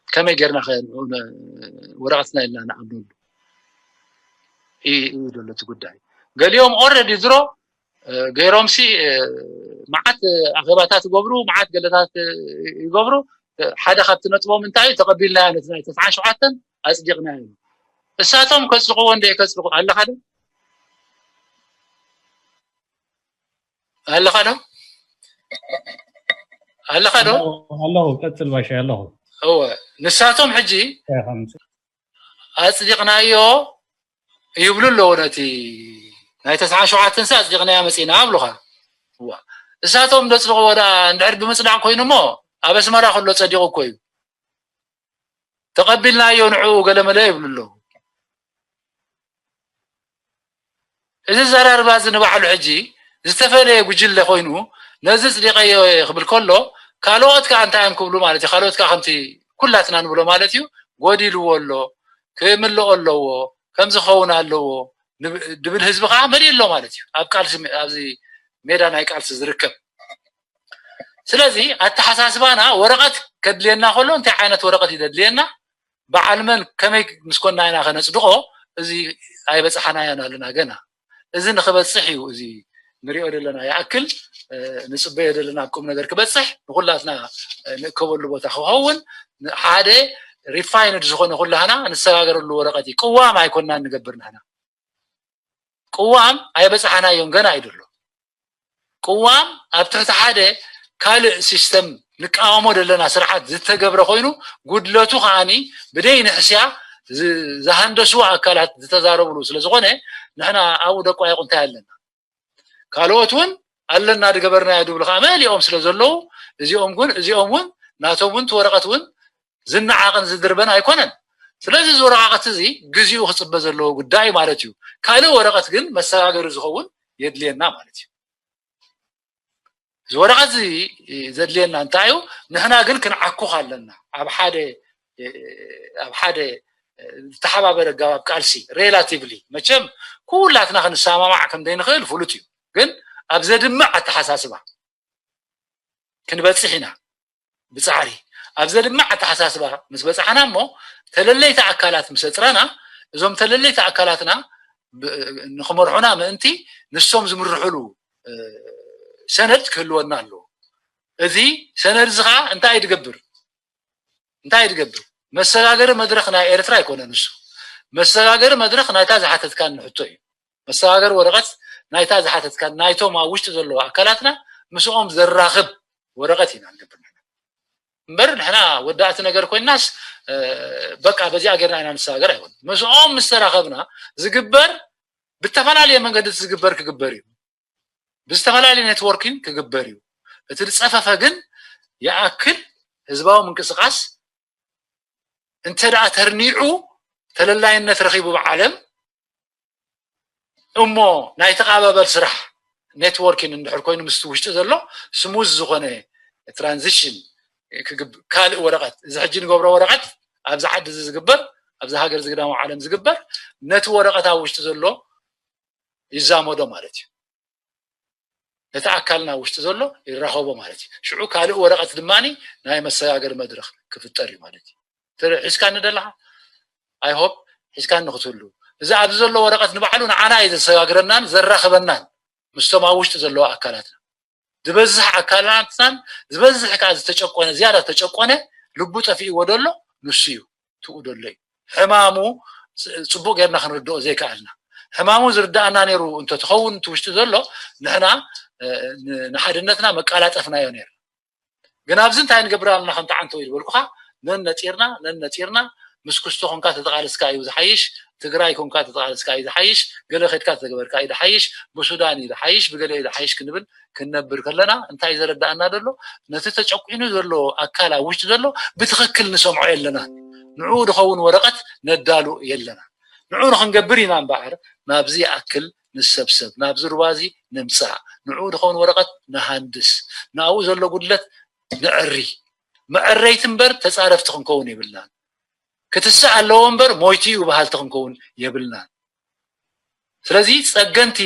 ከመይ ጌርና ከ ንዑ ነ- ወረቐትና ኢልና ንኣምነሉ? እዩ እዩ ዘሎ እቲ ጉዳይ። ገሊኦም ኦረዲ ድሮ ገይሮምሲ መዓት ኣኼባታት ይገብሩ፣ መዓት ገለታት ይገብሩ። ሓደ ካብቲ ነጥቦም እንታይ እዩ? ተቐቢልናዮ ነቲ ናይ ተስዓን ሸውዓተን ኣፅዲቕናዮ እዩ። እሳቶም ከፅድቕዎ እንደ ከፅድቑ ኣለኻ ዶ? ኣለኻ ዶ? ኣለኻ ዶ? ኣለኹ፣ ቀጽል ባሻ፣ ኣለኹ። እወ፣ ንሳቶም ሕጂ ኣጽዲቕናዮ ይብሉ ኣለዉ። ነቲ ናይ ተስዓን ሸውዓተን ሳ ኣጽዲቕናያ መጺና ኣብሉኻ። እዋ፣ እሳቶም ደጽድቕዎ ደኣ እንድሕር ብምጽዳቕ ኮይኑ እሞ ኣብ ኣስመራ ከሎ ጸዲቑ እኮ እዩ። ተቐቢልናዮ ንዕኡ ገለመለ ይብሉ ኣለዉ። እዚ ዘራርባ እዚ ንባዕሉ ሕጂ ዝተፈለየ ጉጅለ ኮይኑ ነዚ ጽዲቐዮ ክብል ከሎ ካልኦት ከኣ እንታይ እዮም ክብሉ ማለት እዩ? ካልኦት ከኣ ከምቲ ኩላትና ንብሎ ማለት እዩ ጎዲልዎ ኣሎ፣ ክምልኦ ኣለዎ፣ ከምዚ ክኸውን ኣለዎ ድብል ህዝቢ ከኣ መሊኡ ኣሎ ማለት እዩ። ኣብ ቃልሲ ኣብዚ ሜዳ ናይ ቃልሲ ዝርከብ ስለዚ ኣተሓሳስባና ወረቐት ከድልየና ከሎ እንታይ ዓይነት ወረቐት እዩ ዘድልየና? በዓል መን ከመይ ምስ ኮና ኢና ከነፅድቖ? እዚ ኣይበፅሓናዮን ኣለና ገና። እዚ ንክበፅሕ እዩ እዚ ንሪኦ ዘለና ይኣክል ንፅበዮ ዘለና ኣብ ቁም ነገር ክበፅሕ ንኩላትና ንእከበሉ ቦታ ክኸውን ሓደ ሪፋይንድ ዝኾነ ኩላህና ንሰጋገረሉ ወረቐት እዩ። ቅዋም ኣይኮናን ንገብር ንሕና። ቅዋም ኣይበፅሓናዮን ገና እዩ ዘሎ። ቅዋም ኣብ ትሕቲ ሓደ ካልእ ሲስተም ንቃወሞ ዘለና ስርዓት ዝተገብረ ኮይኑ ጉድለቱ ከዓኒ ብደይ ንሕስያ ዝሃንደስዎ ኣካላት ዝተዛረብሉ ስለዝኾነ ንሕና ኣብኡ ደቋየቁ እንታይ ኣለና? ካልኦት እውን ኣለና ዝገበርናዮ ድብሉ ከዓ መሊኦም ስለ ዘለዉ እዚኦም ግን እዚኦም እውን ናቶም እውን እቲ ወረቐት እውን ዝነዓቕን ዝድርበን ኣይኮነን። ስለዚ እዚ ወረቓቕቲ እዚ ግዜኡ ክፅበ ዘለዎ ጉዳይ ማለት እዩ። ካልእ ወረቐት ግን መሰጋገሪ ዝኸውን የድልየና ማለት እዩ። እዚ ወረቐት እዚ ዘድልየና እንታይ እዩ? ንሕና ግን ክንዓኩኽ ኣለና። ኣብ ሓደ ኣብ ሓደ ዝተሓባበረ ኣገባብ ቃልሲ ሬላቲቭሊ መቸም ኩላትና ክንሰማማዕ ከም ዘይንኽእል ፍሉጥ እዩ። ግን ኣብ ዘድምዕ ኣተሓሳስባ ክንበፅሕ ኢና ብፃዕሪ። ኣብ ዘድምዕ ኣተሓሳስባ ምስ በፃሕና እሞ ተለለይቲ ኣካላት ምስ ኣፅረና እዞም ተለለይቲ ኣካላትና ንክመርሑና ምእንቲ ንሶም ዝምርሕሉ ሰነድ ክህልወና ኣለዎ። እዚ ሰነድ እዚ ከዓ እንታይ እዩ ዝገብር? እንታይ እዩ ዝገብር? መሰጋገሪ መድረኽ ናይ ኤርትራ ኣይኮነን እሱ። መሰጋገሪ መድረኽ ናይታ ዝሓተትካኒ ሕቶ እዩ። መሰጋገሪ ወረቐት ናይታ ዝሓተትካኒ ናይቶም ኣብ ውሽጢ ዘለዉ ኣካላትና ምስኦም ዘራኽብ ወረቐት ኢና ንገብር። እምበር ንሕና ወዳእቲ ነገር ኮይናስ በቃ በዚኣ ጌርና ኢና ንሰጋገር ኣይኮን። ምስኦም ምስ ተራኸብና ዝግበር ብተፈላለየ መንገዲ ዝግበር ክግበር እዩ። ብዝተፈላለየ ኔትወርኪንግ ክግበር እዩ። እቲ ዝፀፈፈ ግን ይኣክል ህዝባዊ ምንቅስቃስ እንተ ደኣ ተርኒዑ ተለላይነት ረኺቡ ብዓለም እሞ ናይ ተቓባበል ስራሕ ኔትወርኪን እንድሕር ኮይኑ ምስቲ ውሽጢ ዘሎ ስሙዝ ዝኾነ ትራንዚሽን ካልእ ወረቐት እዚ ሕጂ ንገብሮ ወረቐት ኣብዚ ዓዲ እዚ ዝግበር ኣብዚ ሃገር ዝግዳሙ ዓለም ዝግበር ነቲ ወረቐት ኣብ ውሽጢ ዘሎ ይዛመዶ ማለት እዩ። ነቲ ኣካልና ውሽጢ ዘሎ ይራኸቦ ማለት እዩ። ሽዑ ካልእ ወረቐት ድማ ናይ መሰጋገሪ መድረኽ ክፍጠር እዩ ማለት እዩ። ሒዝካኒ ደለኻ ኣይሆፕ ሒዝካኒ ክትህሉ እዚ ኣብዚ ዘሎ ወረቐት ንባዕሉ ንዓና እዩ ዘሰጋግረናን ዘራኽበናን ምስቶም ኣብ ውሽጢ ዘለዉ ኣካላትና ዝበዝሕ ኣካላትናን ዝበዝሕ ከዓ ዝተጨቆነ ዝያዳ ዝተጨቆነ ልቡ ጠፊእዎ ደሎ ንሱ እዩ ትኡ ደሎ እዩ ሕማሙ ጽቡቅ ጌርና ክንርድኦ ዘይከኣልና ሕማሙ ዝርዳእና ነይሩ እንተትኸውን እቲ ውሽጢ ዘሎ ንሕና ንሓድነትና መቃላጠፍናዮ ነይርና ግን ኣብዚ እንታይ ንገብር ኣለና ከምቲ ዓንተው ይልበልኩኻ ነነፂርና ነነፂርና ምስ ክስቶ ኮንካ ተተቃለስካ እዩ ዝሓይሽ ትግራይ ኮንካ ተተቃለስካ እዩ ዝሓይሽ ገለ ከድካ ተተገበርካ እዩ ዝሓይሽ ብሱዳን እዩ ዝሓይሽ ብገለ እዩ ዝሓይሽ ክንብል ክንነብር ከለና እንታይ ዘረዳእና ዘሎ ነቲ ተጨቂኑ ዘሎ ኣካል ኣብ ውሽጢ ዘሎ ብትኽክል ንሰምዖ የለና ንዕኡ ዝኸውን ወረቀት ነዳሉ የለና ንዕኡ ንክንገብር ኢና እምበኣር ናብዚ ይኣክል ንሰብሰብ ናብዚ ሩባ እዚ ንምፃእ ንዕኡ ዝኸውን ወረቀት ንሃንድስ ናብኡ ዘሎ ጉድለት ንዕሪ መዐረይቲ እምበር ተፃረፍቲ ክንከውን የብልናን ክትስእ ኣለዎ እምበር ሞይቱ እዩ በሃልቲ ክንከውን የብልናን ስለዚ ፀገንቲ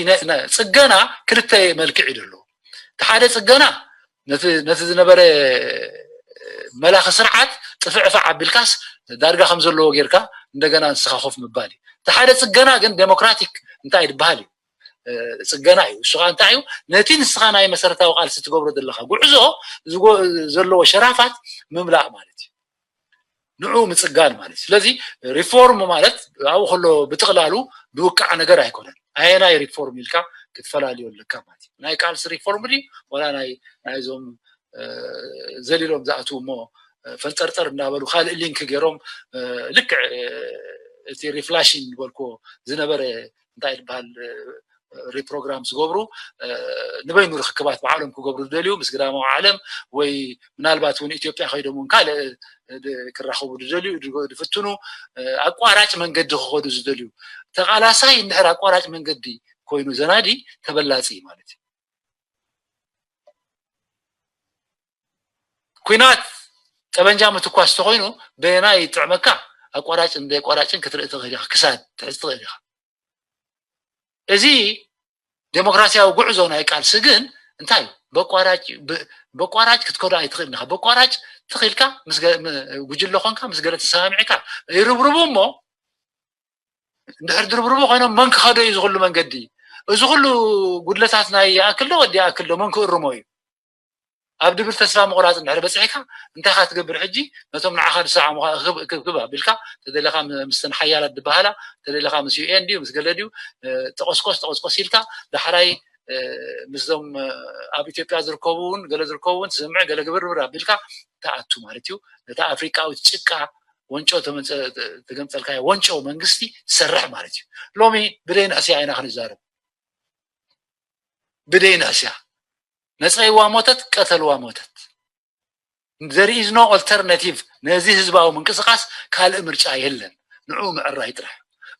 ፅገና ክልተ መልክዕ እዩ ዘለዎ እቲ ሓደ ፅገና ነቲ ዝነበረ መላኺ ስርዓት ጥፍዕፍዕ ኣቢልካስ ዳርጋ ከም ዘለዎ ጌርካ እንደገና ንስኻ ኮፍ ምባል እዩ እቲ ሓደ ፅገና ግን ዴሞክራቲክ እንታይ ዝበሃል እዩ ፅገና እዩ እሱ ከዓ እንታይ እዩ ነቲ ንስኻ ናይ መሰረታዊ ቃልሲ ትገብሮ ዘለካ ጉዕዞ ዘለዎ ሸራፋት ምምላእ ማለት እዩ ንዑ ምፅጋን ማለት እዩ ስለዚ ሪፎርም ማለት ኣብኡ ከሎ ብጥቕላሉ ዝውቃዕ ነገር ኣይኮነን ኣየናይ ሪፎርም ኢልካ ክትፈላልዮ ኣለካ ማለት እዩ ናይ ቃልሲ ሪፎርም ድዩ ወላ ናይ ናይዞም ዘሊሎም ዝኣትዉ እሞ ፈንጠርጠር እናበሉ ካልእ ሊንክ ገይሮም ልክዕ እቲ ሪፍላሽን ዝበልክዎ ዝነበረ እንታይ ዝበሃል ሪፕሮግራም ዝገብሩ ንበይኑ ርክክባት ባዕሎም ክገብሩ ዝደልዩ ምስ ግዳማዊ ዓለም ወይ ምናልባት እውን ኢትዮጵያ ከይዶም እውን ካልእ ክራኸቡ ዝደልዩ ዝፍትኑ ኣቋራጭ መንገዲ ክኸዱ ዝደልዩ ተቃላሳይ እንድሕር ኣቋራጭ መንገዲ ኮይኑ ዘናዲ ተበላፂ ማለት እዩ ኩናት ጠበንጃ ምትኳስ ተኮይኑ በየናይ ይጥዕመካ ኣቋራጭን ዘይቋራጭን ክትርኢ ትኽእል ኢኻ ክሳድ ትሕዝ ትኽእል ኢኻ እዚ ዴሞክራሲያዊ ጉዕዞ ናይ ቃልሲ ግን እንታይ በቋራጭ በቋራጭ ክትከዶ ኣይትኽእል ኢኻ በቋራጭ ትኽኢልካ ጉጅለ ኮንካ ምስ ገለ ተሰማሚዕካ ይርብርቡ እሞ እንድሕር ድርብርቡ ኮይኖም መን ክኸዶ እዩ ዝኽሉ መንገዲ እዚ ኩሉ ጉድለታት ናይ ይኣክል ዶ ወዲ ይኣክል ዶ መን ክእርሞ እዩ ኣብ ድብል ተስፋ ምቑራፅ እንድሕር በፂሕካ እንታይ ካ ትገብር ሕጂ ነቶም ንዓኻ ዝሰዓሙኻ እክብክብ ኣቢልካ ተደለካ ምስተን ሓያላት ዝበሃላ ተደለካ ምስ ዩኤን ድዩ ምስ ገለ ድዩ ጠቆስቆስ ጠቆስቆስ ኢልካ ዳሕራይ ምስዞም ኣብ ኢትዮጵያ ዝርከቡ እውን ገለ ዝርከቡ እውን ትስምዕ ገለ ግብርብር ኣቢልካ ተኣቱ ማለት እዩ ነታ ኣፍሪቃዊት ጭቃ ወንጮ ተገምፀልካዮ ወንጮ መንግስቲ ትሰርሕ ማለት እዩ ሎሚ ብደይ ንሕስያ ኢና ክንዛረብ ብደይ ንሕስያ ነፀይዋ ሞተት ቀተልዋ ሞተት there is no alternative ነዚ ህዝባዊ ምንቅስቃስ ካልእ ምርጫ የለን ንዑ ምዕራይ ጥራሕ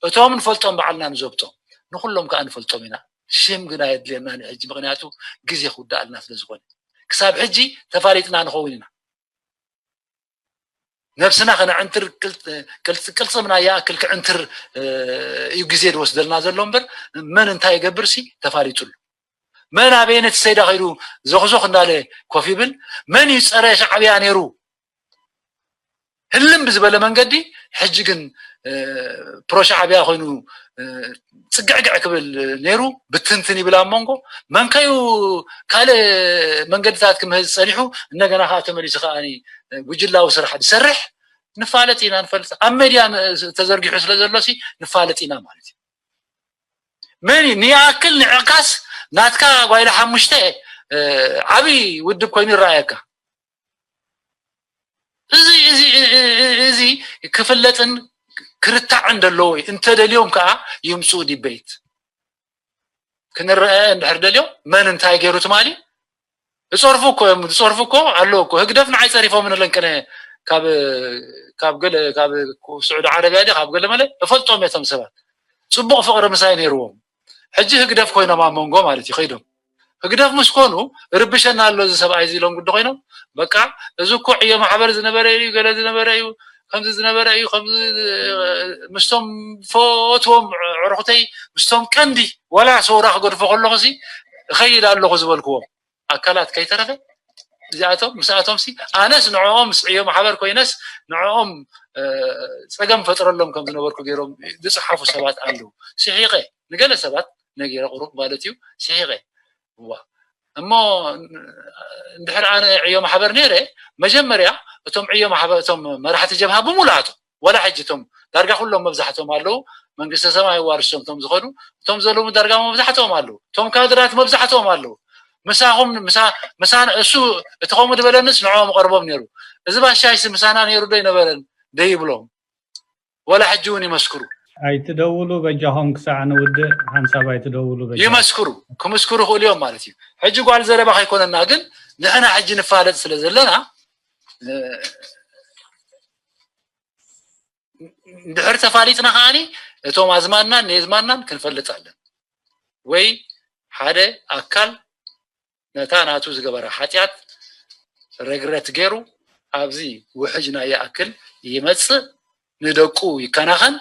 እቶም ንፈልጦም ባዕልና ንዘብጦም ንኩሎም ከዓ ንፈልጦም ኢና ሽም ግን ኣየድልየና ሕጂ ምክንያቱ ግዜ ክውዳኣልና ስለዝኮነ ክሳብ ሕጂ ተፋሊጥና ንኸውን ኢና ነብስና ከነዕንትር ቅልፅምና ይኣክል ክዕንትር እዩ ግዜ ዝወስደልና ዘሎ እምበር መን እንታይ ይገብር ሲ ተፋሊጡሉ መን ኣበየነ እቲ ሰይዳ ከይዱ ዘኽዞኽ እንዳለ ኮፍ ይብል መን እዩ ፀረ ሻዕብያ ነይሩ ህልም ብዝበለ መንገዲ ሕጂ ግን ፕሮ ሻዕብያ ኮይኑ ፅግዕግዕ ክብል ነይሩ ብትንትን ይብል ኣብ መንጎ መንከዩ ካልእ መንገድታት ክምህዝ ፀኒሑ እንደገና ከዓ ተመሊሱ ከዓ ጉጅላዊ ስራሕ ዝሰርሕ ንፋለጥ ኢና ንፈልጥ ኣብ ሜድያ ተዘርጊሑ ስለ ዘሎ ንፋለጥ ኢና ማለት እዩ መን ንይኣክል ንዕካስ ናትካ ጓይላ ሓሙሽተ ዓብይ ውድብ ኮይኑ ይረኣየካ እዚ እዚ እዚ ክፍለጥን ክርታዕን ዘለዎ እዩ። እንተደልዮም ከዓ ይምፅኡ ዲቤት ክንረአ እንድሕር ደልዮም መን እንታይ ገይሩ ትማሊ እፀርፉ እኮ እዮም። ዝፀርፉ እኮ ኣለዉ እኮ። ህግደፍ ንዓይ ፀሪፎም ንለንቅነ ካብ ካብ ገለ ካብ ስዑዲ ዓረብያ ዲ ካብ ገለ መለ እፈልጦም እቶም ሰባት። ፅቡቕ ፍቕሪ ምሳይ ነይርዎም። ሕጂ ህግደፍ ኮይኖም ኣብ መንጎ ማለት እዩ ከይዶም ህግደፍ ምስ ኮኑ ርብሸና ኣሎ እዚ ሰብኣይ እዚ ኢሎም ግዲ ኮይኖም በቃ እዚ እኮ ዕዮ ማሕበር ዝነበረ እዩ ገለ ዝነበረ እዩ ከምዚ ዝነበረ እዩ ከምዚ ምስቶም ፈትዎም ዕርኩተይ ምስቶም ቀንዲ ወላ ሰውራ ክገድፎ ከለኹ ሲ እኸይድ ኣለኹ ዝበልክዎም ኣካላት ከይተረፈ እዚኣቶም ምስኣቶም ሲ ኣነስ ንዕኦም ምስ ዕዮ ማሕበር ኮይነስ ንዕኦም ፀገም ፈጥረሎም ከም ዝነበርኩ ገይሮም ዝፅሓፉ ሰባት ኣለዉ። ስሒቐ ንገለ ሰባት ነጊረ ቁሩብ ማለት እዩ ስሒቐ እዋ እሞ እንድሕር ኣነ ዕዮ ማሕበር ነይረ መጀመርያ እቶም ዕዮ ማሕበር እቶም መራሕቲ ጀብሃ ብምሉኣቶም ወላ ሕጂ እቶም ዳርጋ ኩሎም መብዛሕትኦም ኣለዉ መንግስተ ሰማይ ዋርሶም እቶም ዝኸዱ እቶም ዘለዉ ዳርጋ መብዛሕትኦም ኣለዉ እቶም ካድራት መብዛሕትኦም ኣለዉ ምሳኹም ምሳ ምሳ እሱ እቲ ከምኡ ዝበለንስ ንዕኦም ቀርቦም ነይሩ እዚ ባሻይስ ምሳና ነይሩ ዶ ይነበረን ደይብሎም ወላ ሕጂ እውን ይመስክሩ ኣይትደውሉ በጃኹም ክሳዕ ንውድእ ሓንሳብ ኣይትደውሉ በጃኹም። ይመስክሩ ክምስክሩ ይኽእሉ እዮም ማለት እዩ ሕጂ ጓል ዘረባ ከይኮነና ግን ንሕና ሕጂ ንፋለጥ ስለ ዘለና እንድሕር ተፋሊጥና ከዓኒ እቶም ኣዝማድናን ነየዝማድናን ክንፈልጥ ኣለን ወይ ሓደ ኣካል ነታ ናቱ ዝገበራ ሓጢኣት ረግረት ገይሩ ኣብዚ ውሕጅ ናይ ይኣክል ይመፅእ ንደቁ ይከናኸን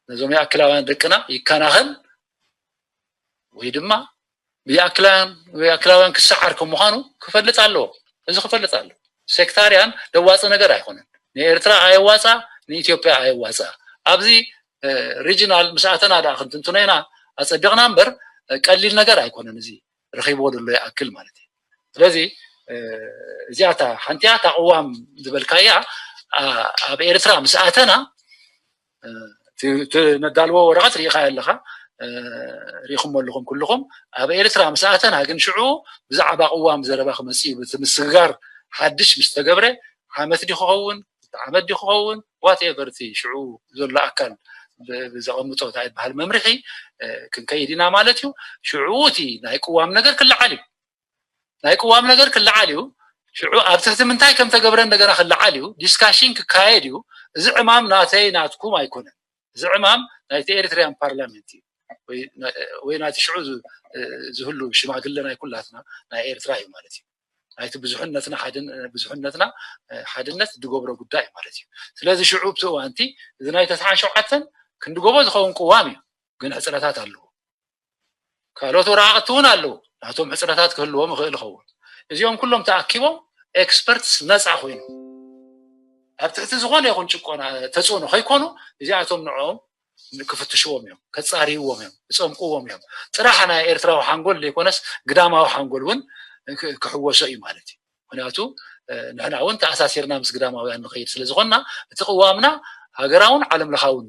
ነዞም ይኣክላውያን ደቅና ይከናኸን ወይ ድማ ብይኣክላውያን ክሰዓር ከም ምዃኑ ክፈልጥ ኣለዎ እዚ ክፈልጥ ኣለዎ ሴክታርያን ደዋፂ ነገር ኣይኮነን ንኤርትራ ኣየዋፃ ንኢትዮጵያ ኣየዋፃ ኣብዚ ሪጂናል ምስ ኣተና ደኣ ክንትንትኖ ኢና ኣፀደቕና እምበር ቀሊል ነገር ኣይኮነን እዚ ረኺብዎ ዘሎ ይኣክል ማለት እዩ ስለዚ እዚኣታ ሓንቲያ እታ ቅዋም ዝበልካያ ኣብ ኤርትራ ምስ ኣተና ነዳልዎ ወረቐት ርኢኻ ኣለኻ ርኢኹም ኣለኹም ኩልኹም ኣብ ኤርትራ ምስ ኣተና ግን ሽዑ ብዛዕባ ቅዋም ዘረባ ክመፅእ እዩ እቲ ምስግጋር ሓድሽ ምስ ተገብረ ዓመት ዲ ክኸውን ዓመት ዲ ክኸውን ዋትኤቨር እቲ ሽዑ ዘሎ ኣካል ብዘቐምጦ እንታይ ይበሃል መምርሒ ክንከይድ ኢና ማለት እዩ ሽዑ እቲ ናይ ቅዋም ነገር ክለዓል እዩ ናይ ቅዋም ነገር ክለዓል እዩ ሽዑ ኣብ ትሕቲ ምንታይ ከም ተገብረ እንደገና ክለዓል እዩ ዲስካሽን ክካየድ እዩ እዚ ዕማም ናተይ ናትኩም ኣይኮነን እዚ ዕማም ናይቲ ኤሪትሪያን ፓርላሜንት እዩ ወይ ናቲ ሽዑ ዝህሉ ሽማግለ ናይ ኩላትና ናይ ኤርትራ እዩ ማለት እዩ ናይቲ ብዙሕነትና ብዙሕነትና ሓድነት ዝገብሮ ጉዳይ ማለት እዩ ስለዚ ሽዑ ብቲ እዋንቲ እዚ ናይ ተስዓን ሸውዓተን ክንዲ ጎቦ ዝኸውን ቅዋም እዩ ግን ሕፅረታት ኣለዎ ካልኦት ወረቃቅቲ እውን ኣለዉ ናቶም ሕፅረታት ክህልዎም ይኽእል ይኸውን እዚኦም ኩሎም ተኣኪቦም ኤክስፐርትስ ነፃ ኮይኑ ኣብ ትሕቲ ዝኾነ ይኹን ጭቆና ተፅዕኖ ከይኮኑ እዚኣቶም ንዕኦም ክፍትሽዎም እዮም ከፃርይዎም እዮም ክፀምቅዎም እዮም ጥራሕ ናይ ኤርትራዊ ሓንጎል ዘይኮነስ ግዳማዊ ሓንጎል እውን ክሕወሶ እዩ ማለት እዩ ምክንያቱ ንሕና እውን ተኣሳሲርና ምስ ግዳማውያን ንኸይድ ስለ ዝኾንና እቲ ቅዋምና ሃገራውን ዓለም ለኻውን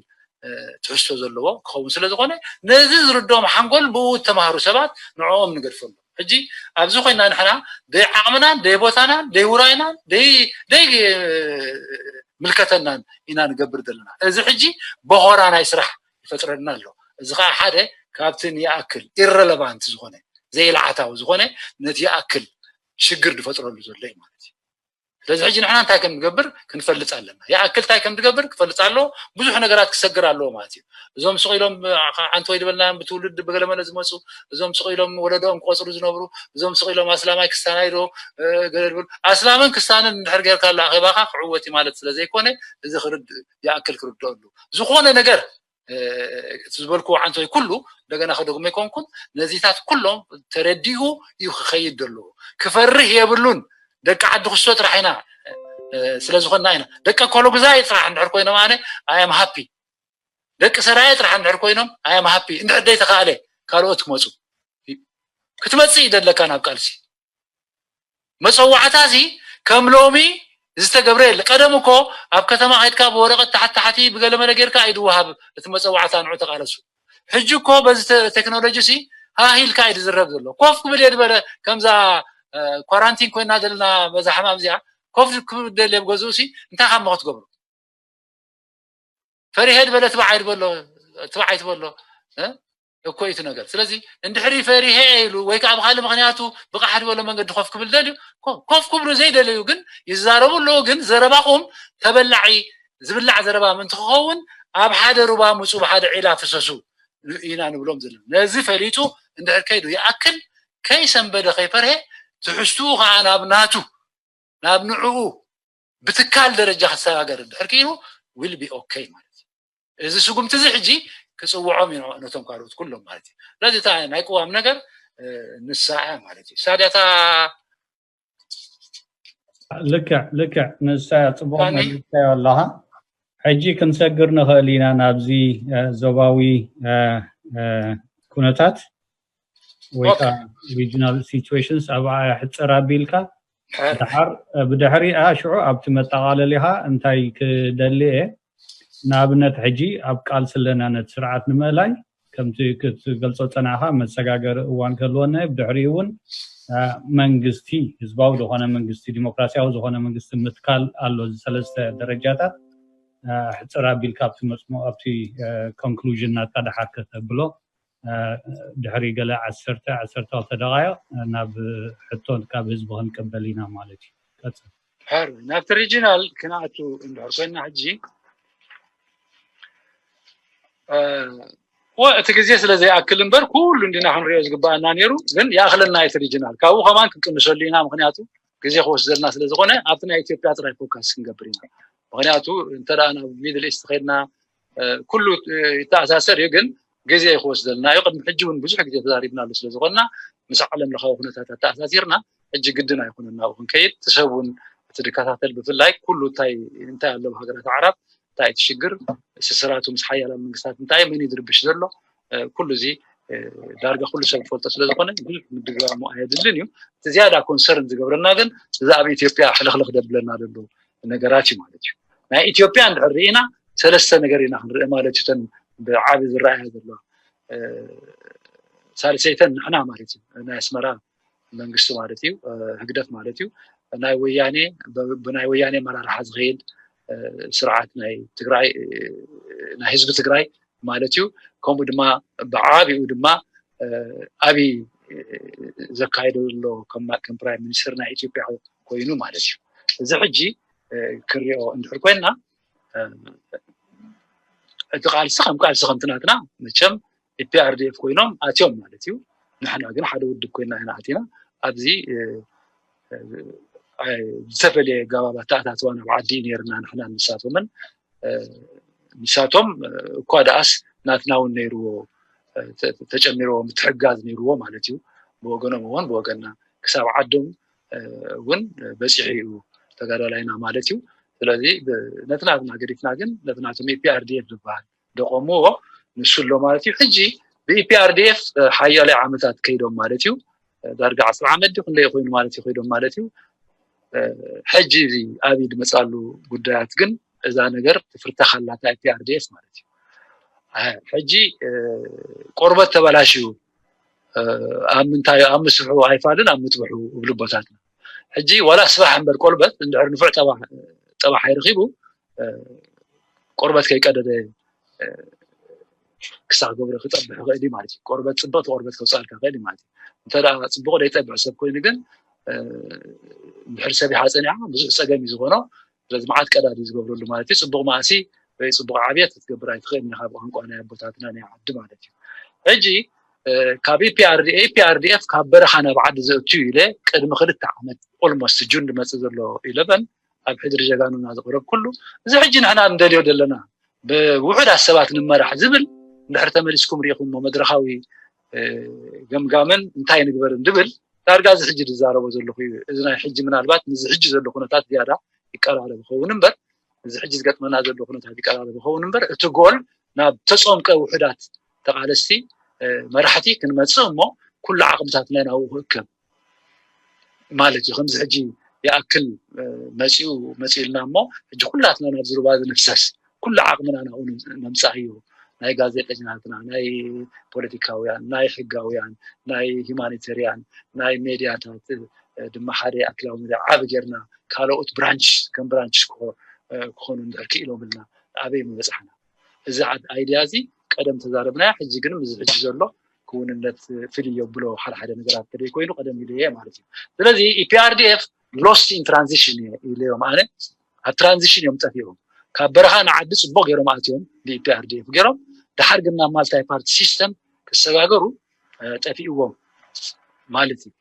ትሕዝቶ ዘለዎ ክኸውን ስለ ዝኾነ ነዚ ዝርድኦም ሓንጎል ብኡ እተማህሩ ሰባት ንዕኦም ንገድፈሉ ሕጂ ኣብዚ ኮይና ንሕና ደይ ዓቕምናን ደይ ቦታናን ደይ ውራይናን ደይ ደይ ምልከተናን ኢና ንገብር ዘለና እዚ ሕጂ በኾራ ናይ ስራሕ ይፈጥረልና ኣሎ እዚ ከዓ ሓደ ካብቲ ንይኣክል ኢረለቫንት ዝኾነ ዘይልዓታዊ ዝኾነ ነቲ ይኣክል ሽግር ዝፈጥረሉ ዘሎ እዩ ማለት እዩ ስለዚ ሕጂ ንሕና እንታይ ከም ንገብር ክንፈልጥ ኣለና ይኣክል እንታይ ከም ንገብር ክፈልጥ ኣለዎ ብዙሕ ነገራት ክሰግር ኣለዎ ማለት እዩ እዞም ስቕ ኢሎም ዓንተወይ ዝበልናዮም ብትውልድ ብገለመለ ዝመፁ እዞም ስቕ ኢሎም ወለዶኦም ክቆፅሩ ዝነብሩ እዞም ስቕ ኢሎም ኣስላማይ ክስታናይ ዶ ገለ ዝብል ኣስላምን ክስታንን እንድሕር ጌርካ ኣሎ ኣኼባኻ ክዕወት እዩ ማለት ስለ ዘይኮነ እዚ ክርድ ይኣክል ክርድኦ ኣለዎ ዝኾነ ነገር ዝበልክዎ ዓንተወይ ኩሉ እንደገና ከደግሞ ኣይኮንኩን ነዚታት ኩሎም ተረዲኡ እዩ ክኸይድ ዘለዎ ክፈርህ የብሉን ደቂ ዓዲ ክስቶ ጥራሕ ኢና ስለ ዝኾንና ኢና ደቂ ኮሎግዛይ ጥራሕ እንድሕር ኮይኖም ኣነ ኣያም ሃፒ ደቂ ሰራየ ጥራሕ እንድሕር ኮይኖም ኣያም ሃፒ እንድሕር ደይተኻእለ ካልኦት ክመፁ ክትመፅእ ይደለካ ናብ ቃልሲ መፀዋዕታ እዚ ከም ሎሚ ዝተገብረ የለ ቀደም እኮ ኣብ ከተማ ከድካ ብወረቀት ታሕቲ ታሕቲ ብገለመለ ጌርካ እዩ ዝወሃብ እቲ መፀዋዕታ ንዑ ተቃለሱ ሕጂ እኮ በዚ ቴክኖሎጂ ሲ ሃሂልካ እዩ ዝዝረብ ዘሎ ኮፍ ክብል እየ ዝበለ ከምዛ ኳራንቲን ኮይና ዘለና በዛ ሕማም እዚኣ ኮፍ ክብል ደልየ ኣብ ገዝኡ ሲ እንታይ ካብ ክትገብሩ? ፈሪሄ ዝበለ ትባዕ ኣይትበሎ፣ ትባዕ ኣይትበሎ። እኮ እዩ እቲ ነገር። ስለዚ እንድሕሪ ፈሪሄ ኢሉ ወይ ከዓ ብካልእ ምክንያቱ ብቃሕ ዝበሎ መንገዲ ኮፍ ክብል ደልዩ ኮፍ ክብሉ ዘይደለዩ ግን ይዛረቡ ኣለዉ። ግን ዘረባኹም ተበላዒ ዝብላዕ ዘረባ ምእንቲ ክኸውን ኣብ ሓደ ሩባ ምፁ ብሓደ ዒላ ፍሰሱ ኢና ንብሎም ዘለና። ነዚ ፈሊጡ እንድሕር ከይዱ ይኣክል ከይሰንበደ ከይፈርሄ ትሕዝትኡ ከዓ ናብ ናቱ ናብ ንዕኡ ብትካል ደረጃ ክሰጋገር እንድሕር ክኢሉ will be okay ማለት እዩ። እዚ ስጉምቲ እዚ ሕጂ ክፅውዖም እዩ ነቶም ካልኦት ኩሎም ማለት እዩ። ስለዚ እታ ናይ ቅዋም ነገር ንሳ እያ ማለት እዩ። ሳድያታ ልክዕ ልክዕ ንሳ እያ። ፅቡቅ መልካዮ ኣለካ። ሕጂ ክንሰግር ንኽእል ኢና ናብዚ ዞባዊ ኩነታት ወይ ከዓ regional situations ኣብ ሕፅር ኣቢልካ ድሓር ብድሕሪኣ ሽዑ ኣብቲ መጠቓለሊኻ እንታይ ክደሊ እየ ንኣብነት ሕጂ ኣብ ቃልሲ ኣለና ነቲ ስርዓት ንምእላይ ከምቲ ክትገልፆ ፀናኻ መሰጋገሪ እዋን ክህልወና እዩ ብድሕሪኡ እውን መንግስቲ ህዝባዊ ዝኾነ መንግስቲ ዲሞክራሲያዊ ዝኾነ መንግስቲ ምትካል ኣሎ እዚ ሰለስተ ደረጃታት ሕፅር ኣቢልካ ኣብቲ መፅሞ ኣብቲ conclusion ናትካ ድሓር ከተብሎ ድሕሪ ገለ ዓሰርተ ዓሰርተ ክልተ ደቃይቕ ናብ ሕቶ ካብ ህዝቢ ክንቅበል ኢና ማለት እዩ። ቀፅል። ናብቲ regional ክንኣቱ እንድሕር ኮይና ሕጂ እቲ ግዜ ስለ ዘይኣክል እምበር ኩሉ እንዲና ክንሪኦ ዝግባኣና ነይሩ፣ ግን ይኣኽለና እቲ regional ካብኡ ከማን ክንቅንሰሉ ኢና። ምክንያቱ ግዜ ክወስደልና ስለ ዝኾነ ኣብቲ ናይ ኢትዮጵያ ጥራይ focus ክንገብር ኢና። ምክንያቱ እንተ ናብ Middle East ከይድና ኩሉ ይተኣሳሰር እዩ፣ ግን ግዜ ክወስደልና እዩ። ቅድሚ ሕጂ እውን ብዙሕ ግዜ ተዛሪብናሉ ስለ ዝኾንና ምስ ዓለም ለኻዊ ኩነታት ኣተኣሳሲርና ሕጂ ግድን ኣይኮነን ናብኡ ክንከይድ። እቲ ሰብ እውን እቲ ዝከታተል ብፍላይ ኩሉ እንታይ እንታይ ኣሎ ኣብ ሃገራት ኣዕራብ እንታይ እቲ ሽግር ስስራቱ ምስ ሓያላን መንግስታት እንታይ መን እዩ ዝርብሽ ዘሎ ኩሉ እዚ ዳርጋ ኩሉ ሰብ ዝፈልጦ ስለ ዝኾነ ብዙሕ ምድጋሙ ኣየድልን እዩ። እቲ ዝያዳ concern ዝገብረና ግን እዚ ኣብ ኢትዮጵያ ሕልኽልኽ ደብለና ዘሎ ነገራት እዩ ማለት እዩ። ናይ ኢትዮጵያ እንድሕር ርኢና ሰለስተ ነገር ኢና ክንርኢ ማለት እዩ። እተን ብዓቢ ዝረኣያ ዘለዋ ሳልሰይተን ንሕና ማለት እዩ ናይ ኣስመራ መንግስቲ ማለት እዩ ህግደፍ ማለት እዩ ናይ ወያኔ ብናይ ወያኔ ኣመራርሓ ዝኸይድ ስርዓት ናይ ትግራይ ናይ ህዝቢ ትግራይ ማለት እዩ። ከምኡ ድማ ብዓቢኡ ድማ ኣብይ ዘካየዶ ዘሎ ከም ፕራይም ሚኒስትር ናይ ኢትዮጵያ ኮይኑ ማለት እዩ። እዚ ሕጂ ክሪኦ እንድሕር ኮይና እቲ ቃልሲ ከም ቃልሲ ከምቲ ናትና መቸም EPRDF ኮይኖም ኣትዮም ማለት እዩ። ንሕና ግን ሓደ ውድብ ኮይና ኢና ኣቲና ኣብዚ ዝተፈለየ ኣገባብ ኣተኣታትዋ ናብ ዓዲ እዩ ነይርና ንሕና ንሳቶምን ንሳቶም እኳ ደኣስ ናትና እውን ነይርዎ ተጨሚርዎ ምትሕጋዝ ነይርዎ ማለት እዩ። ብወገኖም እውን ብወገንና ክሳብ ዓዶም እውን በፂሑ እዩ ተጋዳላይና ማለት እዩ። ስለዚ ነቲ ናትና ገዲፍና ግን ነቲ ናቶም EPRDF ዝበሃል ደቆምዎ ንሱ ኣሎ ማለት እዩ። ሕጂ ብ EPRDF ሓያለይ ዓመታት ከይዶም ማለት እዩ። ዳርጋ ዓስር ዓመት ድዩ ክንደይ ኮይኑ ማለት እዩ ከይዶም ማለት እዩ። ሕጂ እዚ ኣብይ ዝመፃሉ ጉዳያት ግን እዛ ነገር ትፍርተኽ ኣላታ EPRDF ማለት እዩ። ሕጂ ቆርበት ተበላሽዩ ኣብ ምንታይ ኣብ ምስሑ ኣይፋልን ኣብ ምጥብሑ እብሉ ኣቦታትና። ሕጂ ዋላ ስራሕ እምበር ቆርበት እንድሕር ንፉዕ ጠባሕ ኣይረኺቡ ቆርበት ከይቀደደ ክሳብ ገብረ ክፀብሕ ይኽእል እዩ ማለት እዩ። ቆርበት ፅብቕቲ ቆርበት ከውፅኣልካ ይኽእል እዩ ማለት እዩ። እንተ ደኣ ፅቡቕ ዘይፀብሕ ሰብ ኮይኑ ግን እንድሕር ሰቢሓ ፀኒዓ ብዙሕ ፀገም እዩ ዝኾኖ። ስለዚ መዓት ቀዳድ እዩ ዝገብረሉ ማለት እዩ። ፅቡቕ ማእሲ ወይ ፅቡቕ ዓብየት ክትገብር ኣይትኽእልን ኢኻ ብቋንቋ ናይ ኣቦታትና ናይ ዓዲ ማለት እዩ። ሕጂ ካብ EPRDF EPRDF ካብ በረኻ ናብ ዓዲ ዘእቱ ኢለ ቅድሚ ክልተ ዓመት almost ጁን ዝመፅእ ዘሎ ኢለቨን ኣብ ሕድሪ ጀጋኑና ዝቐረብኩሉ እዚ ሕጂ ንሕና እንደልዮ ዘለና ብውሑዳት ሰባት ንመራሕ ዝብል እንድሕር ተመሊስኩም ርኢኹሞ መድረኻዊ ገምጋምን እንታይ ንግበርን ዝብል ዳርጋ እዚ ሕጂ ዝዛረቦ ዘለኹ እዩ። እዚ ናይ ሕጂ ምናልባት ንዚ ሕጂ ዘሎ ኩነታት ዝያዳ ይቀራረብ ይኸውን እምበር እዚ ሕጂ ዝገጥመና ዘሎ ኩነታት ይቀራረብ ይኸውን እምበር እቲ ጎል ናብ ተፀምቀ ውሑዳት ተቓለስቲ መራሕቲ ክንመፅእ እሞ ኩሉ ዓቕምታትና ናብኡ ክእከብ ማለት እዩ። ከምዚ ሕጂ ይኣክል መፂኡ መፂኡልና እሞ ሕጂ ኩላትና ናብ ዝሩባ ዝንፍሰስ ኩሉ ዓቕምና ናብኡ ነምፃእዮ ናይ ጋዜጠኛታትና ናይ ፖለቲካውያን ናይ ሕጋውያን ናይ ሂማኒቴርያን ናይ ሜድያታት ድማ ሓደ ኣክላዊ ሚድያ ዓብ ጌርና ካልኦት ብራንች ከም ብራንች ክኾኑ እንድሕር ክኢሎምልና ኣበይ ምበፃሕና? እዚ ኣይድያ እዚ ቀደም ተዛረብናያ፣ ሕጂ ግን ምስ ሕጂ ዘሎ ክውንነት ፍልይ የብሎ ሓደ ሓደ ነገራት ተደይ ኮይኑ ቀደም ኢሉ እየ ማለት እዩ። ስለዚ ኢፒኣርዲኤፍ lost in transition ኢለዮም ኣነ። ኣብ ትራንዚሽን እዮም ጠፊኦም። ካብ በረኻ ንዓዲ ፅቡቅ ገይሮም ኣትዮም ብኢፒኣርዲኤፍ ገይሮም፣ ድሓር ግን ናብ ማልታይ ፓርቲ ሲስተም ክሰጋገሩ ጠፊእዎም ማለት እዩ።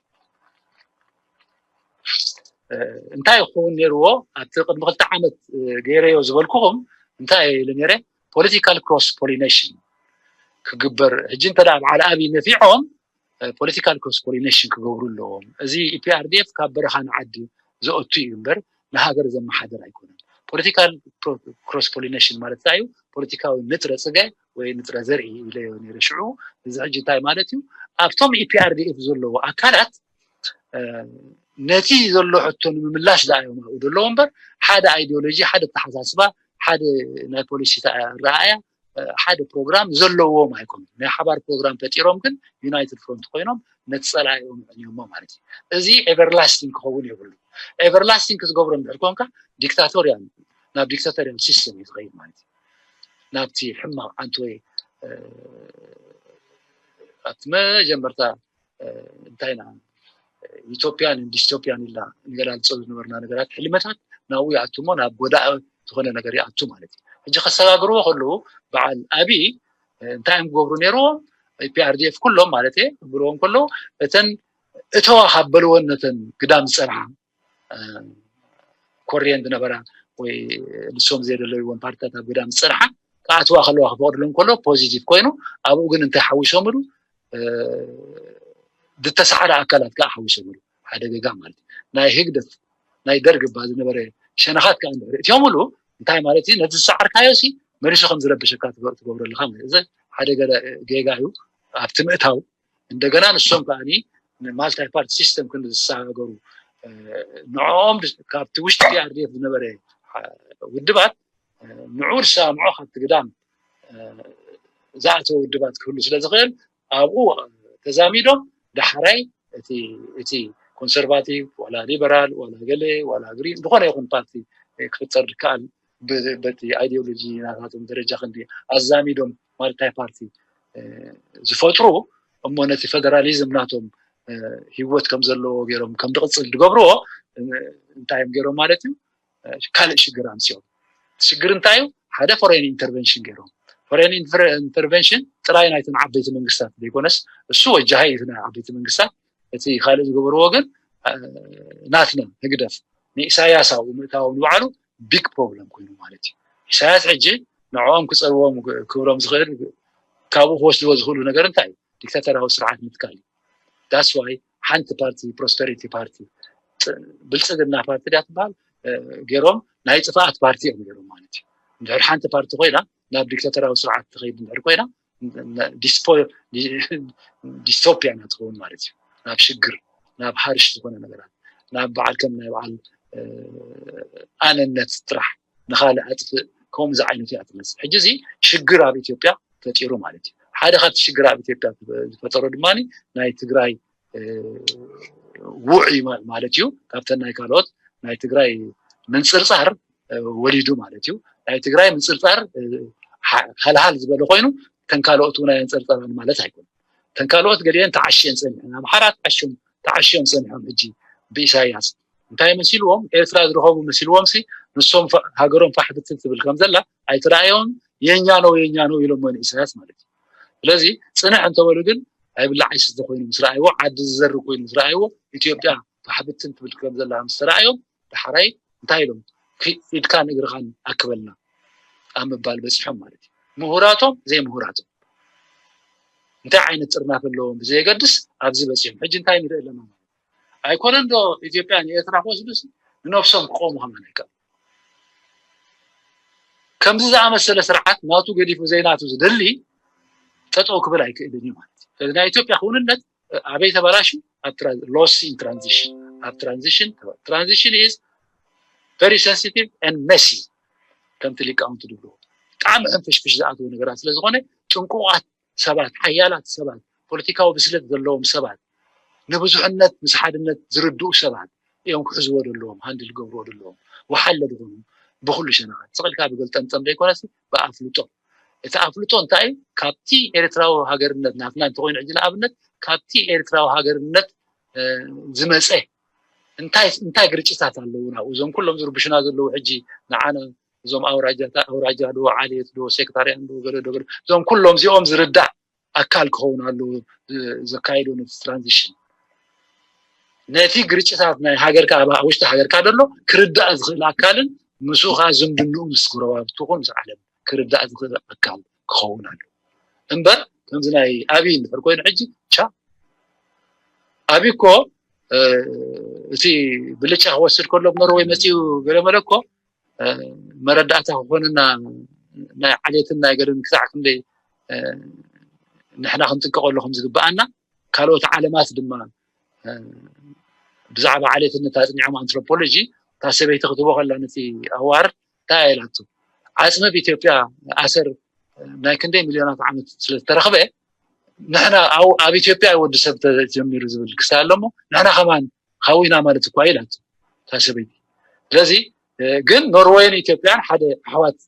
እንታይ ክኸውን ነይርዎ? ኣብቲ ቅድሚ ክልተ ዓመት ገይረዮ ዝበልኩኹም እንታይ ኢለ ነይረ? ፖለቲካል ክሮስ ፖሊኔሽን ክግበር። ሕጂ እንተ በዓል ኣብይ ነፊዖም ፖለቲካል ክሮስ ፖሊኔሽን ክገብሩ ኣለዎም። እዚ ኢፒኣርዲኤፍ ካብ በረኻ ንዓዲ ዘእቱ እዩ እምበር ንሃገር ዘመሓደር ኣይኮነን። ፖለቲካል ክሮስ ፖሊኔሽን ማለት እንታይ እዩ? ፖለቲካዊ ንጥረ ፅገ ወይ ንጥረ ዘርኢ ኢለዮ ነይረ ሽዑ። እዚ ሕጂ እንታይ ማለት እዩ? ኣብቶም ኢፒኣርዲኤፍ ዘለዉ ኣካላት ነቲ ዘሎ ሕቶ ንምምላሽ ደኣ እዮም ኣብኡ ዘለዉ እምበር ሓደ ኣይዲዮሎጂ፣ ሓደ ኣተሓሳስባ፣ ሓደ ናይ ፖሊሲ ኣረኣእያ፣ ሓደ ፕሮግራም ዘለዎም ኣይኮኑን። ናይ ሓባር ፕሮግራም ፈጢሮም ግን ዩናይትድ ፍሮንት ኮይኖም ነቲ ፀላኢኦም የዕንዮሞ ማለት እዩ። እዚ ኤቨርላስቲንግ ክኸውን የብሉ። ኤቨርላስቲንግ ክትገብሮ እንድሕር ኮንካ ዲክታቶሪያል፣ ናብ ዲክታቶሪያል ሲስተም እዩ ዝኸይድ ማለት እዩ። ናብቲ ሕማቕ ዓንትወይ ኣብቲ መጀመርታ እንታይ ኢና ዩቶፒያን ዲስቶፒያን ኢልና ንገላልፆ ዝነበርና ነገራት ሕልመታት ናብኡ ይኣቱ እሞ ናብ ጎዳኢ ዝኾነ ነገር ይኣቱ ማለት እዩ። ሕጂ ከሰጋግርዎ ከለዉ በዓል ኣብይ እንታይ እዮም ክገብሩ ነይርዎም? ፒኣርዲኤፍ ኩሎም ማለት እየ ክብልዎም ከለዉ እተን እተዋ ካብ በልወን ነተን ግዳም ዝፀንሓ ኮርየን ዝነበራ ወይ ንሶም ዘይደለይዎም ፓርቲታት ኣብ ግዳም ዝፀንሓ ክኣትዋ ከለዋ ክፈቅድሎም ከሎ ፖዚቲቭ ኮይኑ ኣብኡ ግን እንታይ ሓዊሶምሉ ዝተሳዕረ ኣካላት ከዓ ሓዊሶምሉ ሓደ ገጋ ማለት እዩ። ናይ ህግደፍ ናይ ደርግ እባ ዝነበረ ሸነኻት ከዓ እንድሕር እትዮምሉ እንታይ ማለት እዩ? ነቲ ዝሰዓርካዮ ሲ መሊሱ ከም ዝረብሸካ ትገብሮ ኣለካ ማለት እዚ ሓደ ጌጋ እዩ። ኣብቲ ምእታው እንደገና ንሶም ከዓ ማልታይ ፓርቲ ሲስተም ክንዲ ዝሰጋገሩ ንዕኦም ካብቲ ውሽጢ ፒኣርዲኤፍ ዝነበረ ውድባት ንዑ ዝሰማምዖ ካብቲ ግዳም ዝኣተወ ውድባት ክህሉ ስለ ዝኽእል ኣብኡ ተዛሚዶም ዳሕራይ እቲ እቲ ኮንሰርቫቲቭ ዋላ ሊበራል ዋላ ገለ ዋላ ግሪን ዝኾነ ይኹን ፓርቲ ክፍጠር ዝከኣል በቲ ኣይዲዮሎጂ ናታቶም ደረጃ ክንዲ ኣዛሚዶም ማልታይ ፓርቲ ዝፈጥሩ እሞ ነቲ ፌደራሊዝም ናቶም ሂወት ከም ዘለዎ ገይሮም ከም ዝቕፅል ዝገብርዎ እንታይ እዮም ገይሮም ማለት እዩ ካልእ ሽግር ኣምፅኦም። ሽግር እንታይ እዩ? ሓደ ፎሬን ኢንተርቨንሽን ገይሮም። ፎሬን ኢንተርቨንሽን ጥራይ ናይተን ዓበይቲ መንግስታት ዘይኮነስ እሱ ወጃሃይ እዩ ናይ ዓበይቲ መንግስታት። እቲ ካልእ ዝገበርዎ ግን ናትና ህግደፍ ንኢሳያስ ኣብኡ ምእታዎም ንባዕሉ ቢግ ፕሮብለም ኮይኑ ማለት እዩ። ኢሳያስ ሕጂ ንዕኦም ክፀርዎም ክብሎም ዝኽእል ካብኡ ክወስድዎ ዝኽእሉ ነገር እንታይ እዩ? ዲክታተራዊ ስርዓት ምትካል እዩ። ዳስ ዋይ ሓንቲ ፓርቲ ፕሮስፐሪቲ ፓርቲ ብልፅግና ፓርቲ ድያ ትበሃል ገይሮም ናይ ጥፍኣት ፓርቲ እዮም ገይሮም ማለት እዩ። እንድሕር ሓንቲ ፓርቲ ኮይና ናብ ዲክታተራዊ ስርዓት ትኸይድ እንድሕር ኮይና ዲስቶፒያ ኢና ትኸውን ማለት እዩ። ናብ ሽግር ናብ ሃርሽ ዝኾነ ነገራት ናብ በዓል ከም ናይ በዓል ኣነነት ጥራሕ ንኻልእ ኣጥፍእ ከምኡ ዝዓይነቱ እያ ትመፅእ። ሕጂ እዚ ሽግር ኣብ ኢትዮጵያ ፈጢሩ ማለት እዩ። ሓደ ካብቲ ሽግር ኣብ ኢትዮጵያ ዝፈጠሮ ድማ ናይ ትግራይ ውዕ ማለት እዩ። ካብተን ናይ ካልኦት ናይ ትግራይ ምንፅርፃር ወሊዱ ማለት እዩ። ናይ ትግራይ ምንፅርፃር ሃልሃል ዝበለ ኮይኑ ተን ካልኦት እውን ኣየንፀርፀራን ማለት ኣይኮነ። ተን ካልኦት ገሊአን ተዓሽየን ፀኒሐን ኣምሓራ ተዓሽዮም ተዓሽዮም ፀኒሖም ሕጂ ብኢሳያስ እንታይ መሲልዎም ኤርትራ ዝረኸቡ መሲልዎም ሲ ንሶም ሃገሮም ፋሕ ብትን ትብል ከም ዘላ ኣይተረኣዮም። የኛ ነው የኛ ነው ኢሎሞ ንኢሳያስ ማለት እዩ። ስለዚ ፅንሕ እንተበሉ ግን ኣይብላዕ ኣይስተ ኮይኑ ምስ ረኣይዎ ዓዲ ዝዘሪ ኮይኑ ምስ ረኣይዎ ኢትዮጵያ ፋሕ ብትን ትብል ከም ዘላ ምስ ተረኣዮም ዳሕራይ እንታይ ኢሎም ኢድካን እግርኻን ኣክበልና ኣብ ምባል በፂሖም ማለት እዩ። ምሁራቶም ዘይምሁራቶም እንታይ ዓይነት ጥርናፍ ኣለዎም ብዘየገድስ ኣብዚ በፂሖም። ሕጂ እንታይ ንርኢ ኣለና ማለት ኣይኮነን ዶ ኢትዮጵያ ንኤርትራ ክወስዱስ ንነብሶም ክቆሙ ከማን ኣይከኣሉ። ከምዚ ዝኣመሰለ ስርዓት ናቱ ገዲፉ ዘይናቱ ዝደሊ ጠጠው ክብል ኣይክእልን እዩ ማለት እዩ። ስለዚ ናይ ኢትዮጵያ ክውንነት ኣበይ ተበላሹ? ኣብ lost in transition ኣብ transition transition is very sensitive and messy ከምቲ ሊቃውንቲ ዝብልዎ ብጣዕሚ ሕንፍሽፍሽ ዝኣትዎ ነገራት ስለዝኾነ ጥንቁቓት ሰባት ሓያላት ሰባት ፖለቲካዊ ብስለት ዘለዎም ሰባት ንብዙሕነት ምስ ሓድነት ዝርድኡ ሰባት እዮም ክሕዝዎ ዘለዎም፣ ሃንድል ክገብርዎ ዘለዎም። ወሓለ ዝኾኑ ብኩሉ ሸነኻት ስቕ ኢልካ ብገልጠምጠም ዘይኮነስ ብኣፍልጦ። እቲ ኣፍልጦ እንታይ እዩ? ካብቲ ኤርትራዊ ሃገርነት ናትና እንተኮይኑ ሕጂ ንኣብነት ካብቲ ኤርትራዊ ሃገርነት ዝመፀ እንታይ እንታይ ግርጭታት ኣለዉ ናብኡ? እዞም ኩሎም ዝርብሽና ዘለዉ ሕጂ ንዓና እዞም ኣውራጃታ ኣውራጃ ዶ ዓሌት ዶ ሴክታርያን ዶ ገለ ዶ ገለ እዞም ኩሎም እዚኦም ዝርዳእ ኣካል ክኸውን ኣለዎ ዘካይዶ ነቲ ትራንዚሽን ነቲ ግርጭታት ናይ ሃገርካ ኣብ ውሽጢ ሃገርካ ዘሎ ክርዳእ ዝኽእል ኣካልን ምስኡ ከዓ ዝምድንኡ ምስ ጎረባብቱ ይኹን ምስ ዓለም ክርዳእ ዝኽእል ኣካል ክኸውን ኣለዎ እምበር ከምዚ ናይ ኣብይ እንድሕር ኮይኑ ሕጂ ቻ ኣብይ እኮ እቲ ብልጫ ክወስድ ከሎ ኖርወይ መፂኡ ገለመለ እኮ መረዳእታ ክኾነና ናይ ዓሌትን ናይ ገልን ክሳዕ ክንደይ ንሕና ክንጥንቀቐሉ ከም ዝግበኣና ካልኦት ዓለማት ድማ ብዛዕባ ዓሌትነት ኣፅኒዖም ኣንትሮፖሎጂ እታ ሰበይቲ ክትቦ ከላ ነቲ ኣዋር እንታይ ኢላቶ ዓፅሚ ኣብ ኢትዮጵያ ኣሰር ናይ ክንደይ ሚሊዮናት ዓመት ስለዝተረኽበ ንሕና ኣብ ኢትዮጵያ ወዲ ሰብ ተጀሚሩ ዝብል ክሳብ ኣለሞ ንሕና ከማን ሃዊና ማለት እኳ ኢላቶ እታ ሰበይቲ ስለዚ ግን ኖርወይን ኢትዮጵያን ሓደ ኣሕዋት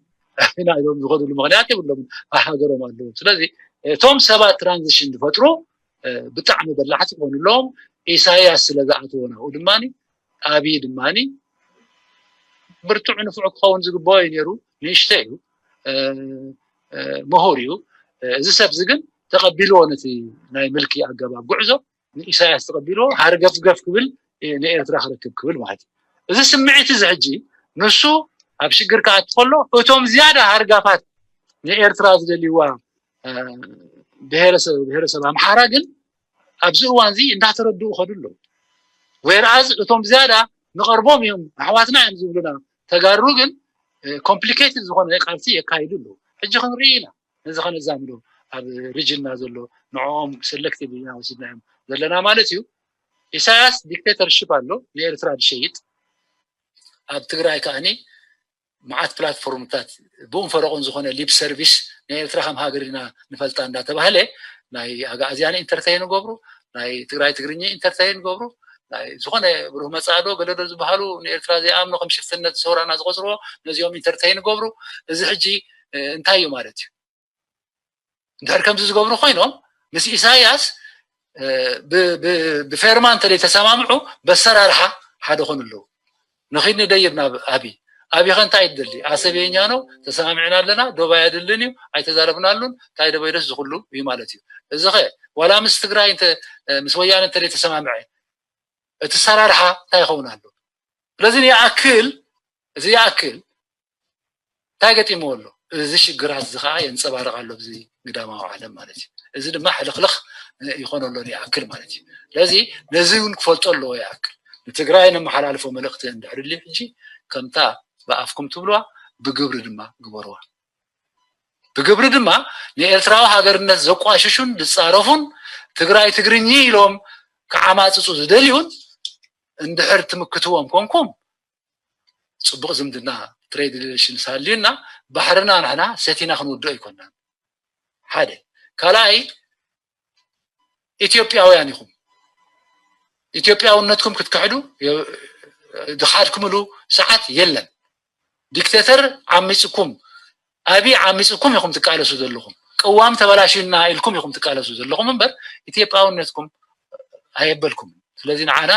ኢና ኢሎም ዝኸድሉ ምክንያት የብሎም ኣብ ሃገሮም ኣለዉ ስለዚ እቶም ሰባት ትራንዚሽን ዝፈጥሩ ብጣዕሚ በላሕቲ ክኾኑ ኣለዎም ኢሳያስ ስለ ዝኣተወ ናብኡ ድማ ኣብይ ድማ ብርቱዕ ንፉዕ ክኸውን ዝግበኦ እዩ ነይሩ ንእሽተ እዩ ምሁር እዩ እዚ ሰብ እዚ ግን ተቐቢልዎ ነቲ ናይ ምልኪ ኣገባብ ጉዕዞ ንኢሳያስ ተቐቢልዎ ሃርገፍገፍ ክብል ንኤርትራ ክረክብ ክብል ማለት እዩ እዚ ስምዒት እዚ ሕጂ ንሱ ኣብ ሽግር ክኣቱ ከሎ እቶም ዝያዳ ሃርጋፋት ንኤርትራ ዝደልይዋ ብሄረሰብ ኣምሓራ ግን ኣብዚ እዋን እዚ እንዳተረድኡ ከዱ ኣለዉ whereas እቶም ዝያዳ ንቐርቦም እዮም ኣሕዋትና እዮም ዝብሉና ተጋሩ ግን complicated ዝኾነ ቃልሲ የካይዱ ኣለዉ ሕጂ ክንርኢ ኢና ነዚ ከነዛምዶ ኣብ regionና ዘሎ ንዕኦም selective ኢና ወሲድናዮም ዘለና ማለት እዩ ኢሳያስ dictatorship ኣሎ ንኤርትራ ዝሸይጥ ኣብ ትግራይ ከዓኒ መዓት ፕላትፎርምታት ብኡን ፈረቑን ዝኾነ lip service ንኤርትራ ከም ሃገር ኢና ንፈልጣ እንዳተባህለ ናይ ኣግኣዝያን entertain ይገብሩ ናይ ትግራይ ትግርኛ entertain ይገብሩ ናይ ዝኾነ ብሩህ መጻእዶ ገለዶ ዝበሃሉ ንኤርትራ ዘይኣምኑ ከም ሽፍትነት ሰውራና ዝቆጽርዎ ነዚኦም entertain ይገብሩ እዚ ሕጂ እንታይ እዩ ማለት እዩ እንድሕር ከምዚ ዝገብሩ ኮይኖም ምስ ኢሳያስ ብፌርማ እንተዘይ ተሰማምዑ በሰራርሓ ሓደ ኮኑ ኣለዉ ንኺድ ንደይብ ናብ ኣቢ ኣቢኸ እንታይ ትደሊ ኣሰብ የኛ ነው ተሰማሚዕና ኣለና ዶብ ኣየድልን እዩ ኣይተዛረብናሉን እንታይ ደበይደስ ዝኩሉ እዩ ማለት እዩ እዚ ኸ ዋላ ምስ ትግራይ ምስ ወያነ እንተዘይ ተሰማምዐ እቲ ሰራርሓ እንታይ ይኸውን ኣሎ ስለዚ ይኣክል እዚ ይኣክል እንታይ ገጢምዎ ኣሎ እዚ ሽግራት እዚ ከዓ የንፀባርቕ ኣሎ ብዚ ግዳማዊ ዓለም ማለት እዩ እዚ ድማ ሕልኽልኽ ይኾነሎ ይኣክል ማለት እዩ ስለዚ ነዚ እውን ክፈልጦ ኣለዎ ይኣክል ንትግራይ ነመሓላልፎ መልእክቲ እንድሕር ድልዩ ሕጂ ከምታ ብኣፍኩም ትብልዋ ብግብሪ ድማ ግበርዋ ብግብሪ ድማ ንኤርትራዊ ሃገርነት ዘቋሽሹን ዝፃረፉን ትግራይ ትግርኚ ኢሎም ክዓማፅፁ ዝደልዩን እንድሕር ትምክትዎም ኮንኩም ፅቡቕ ዝምድና trade relations ሃልዩና ባሕርና ንሕና ሰቲና ክንውድኦ ኣይኮናን ሓደ ካልኣይ ኢትዮጵያውያን ኢኹም ኢትዮጵያውነትኩም ክትክሕዱ ዝካድክምሉ ሰዓት የለን ዲክቴተር ዓሚፅኩም ኣብይ ዓሚፅኩም ኢኹም ትቃለሱ ዘለኹም ቅዋም ተበላሽዩና ኢልኩም ኢኹም ትቃለሱ ዘለኹም እምበር ኢትዮጵያውነትኩም ኣየበልኩም ስለዚ ንዓና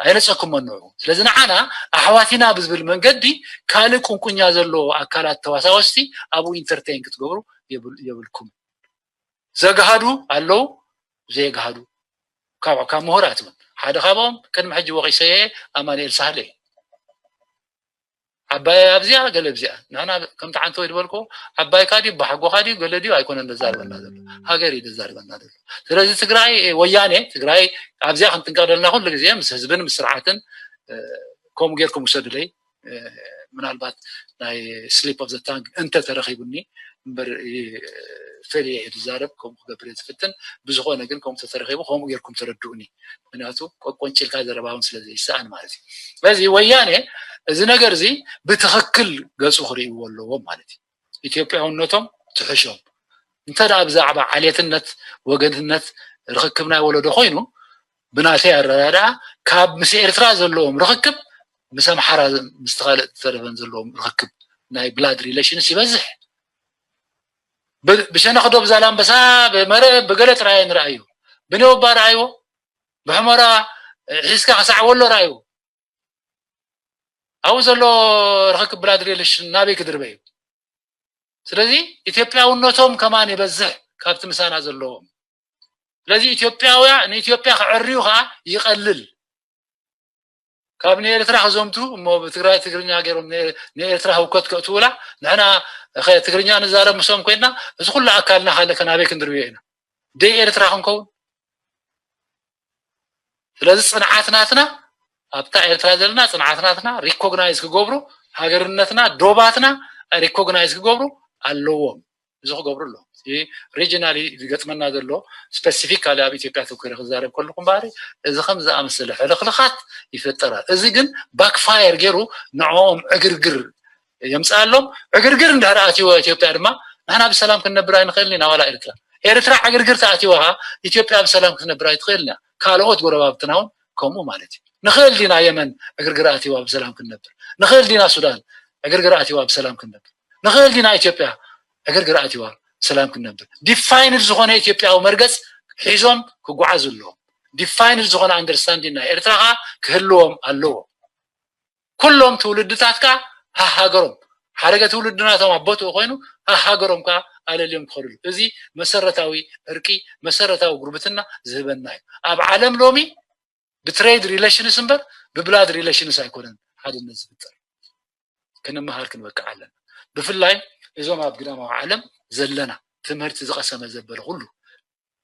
ኣይነፀኩም መንዑ ስለዚ ንዓና ኣሕዋቲና ብዝብል መንገዲ ካልእ ቁንቁኛ ዘለዎ ኣካላት ተዋሳወስቲ ኣብኡ ኢንተርቴን ክትገብሩ የብልኩም ዘግሃዱ ኣለዉ ዘየግሃዱ ካብ ካብ ምሁራት እውን ሓደ ካብኦም ቅድሚ ሕጂ ወቂሰየ ኣማኑኤል ሳህለ እዩ ዓባይ ኣብዚኣ ገለ ኣብዚኣ ንሕና ከምቲ ዓንተ ወይ ዝበልኮ ዓባይካ ድዩ ባሓጎኻ ድዩ ገለ ድዩ ኣይኮነን ዘዛርበና ዘሎ ሃገር እዩ ዘዛርበና ዘሎ ስለዚ ትግራይ ወያኔ ትግራይ ኣብዚኣ ክንጥንቀቕ ዘለና ኩሉ ግዜ ምስ ህዝብን ምስ ስርዓትን ከምኡ ጌርኩም ውሰዱለይ ምናልባት ናይ slip of the tongue እንተ ተረኺቡኒ እምበር ፈልየ እየ ዝዛረብ ከምኡ ክገብር እየ ዝፍትን ብዝኾነ ግን ከምኡ ተተረኺቡ ከምኡ ጌርኩም ተረድኡኒ ምክንያቱ ቆንጭልካ ዘረባውን ስለ ዘይሰኣን ማለት እዩ ስለዚ ወያኔ እዚ ነገር እዚ ብትኽክል ገፁ ክርእይዎ ኣለዎም ማለት እዩ ኢትዮጵያውነቶም ትሕሾም እንተ ብዛዕባ ዓሌትነት ወገንነት ርኽክብ ናይ ወለዶ ኮይኑ ብናተይ ኣረዳድኣ ካብ ምስ ኤርትራ ዘለዎም ርኽክብ ምስ ኣምሓራ ምስ ካልእ ዝተረፈን ዘለዎም ርኽክብ ናይ blood relations ይበዝሕ። ብ- ብሸነኽ ዶብ ዛላምበሳ ብመረብ ብገለ ጥራይ ንርኣዮ። ብነውባ ረኣይዎ፣ ብሕመራ ሒዝካ ክሳዕ ወሎ ረኣይዎ። ኣብኡ ዘሎ ርኽክብ blood relation ናበይ ክድርበ እዩ? ስለዚ ኢትዮጵያውነቶም ከማን ይበዝሕ ካብቲ ምሳና ዘለዎም። ስለዚ ኢትዮጵያውያ ንኢትዮጵያ ክዕርዩ ከዓ ይቐልል። ካብ ንኤርትራ ክዘምቱ እሞ ብትግራይ ትግርኛ ገይሮም ንኤ- ንኤርትራ ህውከት ከእትውላ ንሕና ኸ ትግርኛ ንዛረብ ምሶም ኮይንና እዚ ኩሉ ኣካልና ካለ ከናበይ ክንድርብዮ ኢና? ደይ ኤርትራ ክንከውን? ስለዚ ፅንዓት ናትና ኣብታ ኤርትራ ዘለና ፅንዓት ናትና recognize ክገብሩ ሃገርነትና ዶባትና recognize ክገብሩ ኣለዎም። እዚ ክገብሩ ኣለዎም። እዚ regionally ዝገጥመና ዘሎ specifically ኣብ ኢትዮጵያ ተኮረ ክዛረብ ከለኹ እምበኣር እዚ ከም ዝኣመሰለ ሕልኽልኻት ይፈጠራል። እዚ ግን backfire ገይሩ ንዕኦም ዕግርግር የምፅኣሎም። ዕግርግር እንድሕር ኣትይዎ ኢትዮጵያ ድማ ንሕና ብሰላም ክንነብር ኣይንኽእልን ኢና። ዋላ ኤርትራ ኤርትራ ዕግርግር ተኣትይዋ ኢትዮጵያ ብሰላም ክትነብር ኣይትኽእልን እያ። ካልኦት ጎረባብትና እውን ከምኡ ማለት እዩ። ንኽእል ዲና የመን ዕግርግር ኣትይዋ ብሰላም ክንነብር? ንኽእል ዲና ሱዳን ዕግርግር ኣትይዋ ብሰላም ክንነብር? ንኽእል ዲና ኢትዮጵያ ዕግርግር ኣትይዋ ብሰላም ክንነብር? Defined ዝኾነ ኢትዮጵያዊ መርገፅ ሒዞም ክጓዓዙ ኣለዎም። Defined ዝኾነ understanding ናይ ኤርትራ ከዓ ክህልዎም ኣለዎ። ኩሎም ትውልድታት ከዓ ሃሃገሮም ሓደገ ትውልድናቶም ኣብ ቦትኡ ኮይኑ ሃሃገሮም ከዓ ኣለልዮም ክኸዱሉ። እዚ መሰረታዊ ዕርቂ መሰረታዊ ጉርብትና ዝህበና እዩ። ኣብ ዓለም ሎሚ ብ trade relations እምበር ብ blood relations ኣይኮነን ሓድነት ዝፍጠር። ክንመሃር ክንበቅዕ ኣለና። ብፍላይ እዞም ኣብ ግዳማዊ ዓለም ዘለና ትምህርቲ ዝቐሰመ ዘበለ ኩሉ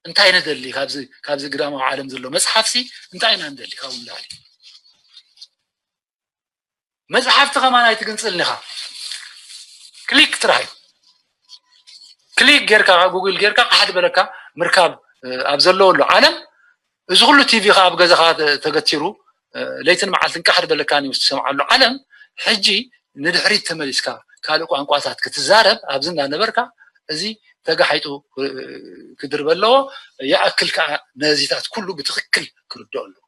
እንታይ ንደሊ ካብዚ ካብዚ ግዳማዊ ዓለም ዘሎ መፅሓፍሲ እንታይ ኢና ንደሊ ካብኡ ንላዕሊ? መፅሓፍቲ ከማን ኣይትግንፅልን ኢኻ። ክሊክ ጥራሕ እዩ። ክሊክ ጌርካ ጉግል ጌርካ ቃሕ ዝበለካ ምርካብ ኣብ ዘለወሉ ዓለም እዚ ኩሉ ቲቪ ከ ኣብ ገዛኻ ተገቲሩ ለይትን መዓልትን ቃሕ ዝበለካ ኒውስ ትሰምዓሉ ዓለም ሕጂ ንድሕሪት ተመሊስካ ካልእ ቋንቋታት ክትዛረብ ኣብዚ እንዳነበርካ እዚ ተጋሒጡ ክድርበ ኣለዎ። ይኣክል ከዓ ነዚታት ኩሉ ብትኽክል ክርድኦ ኣለዎ።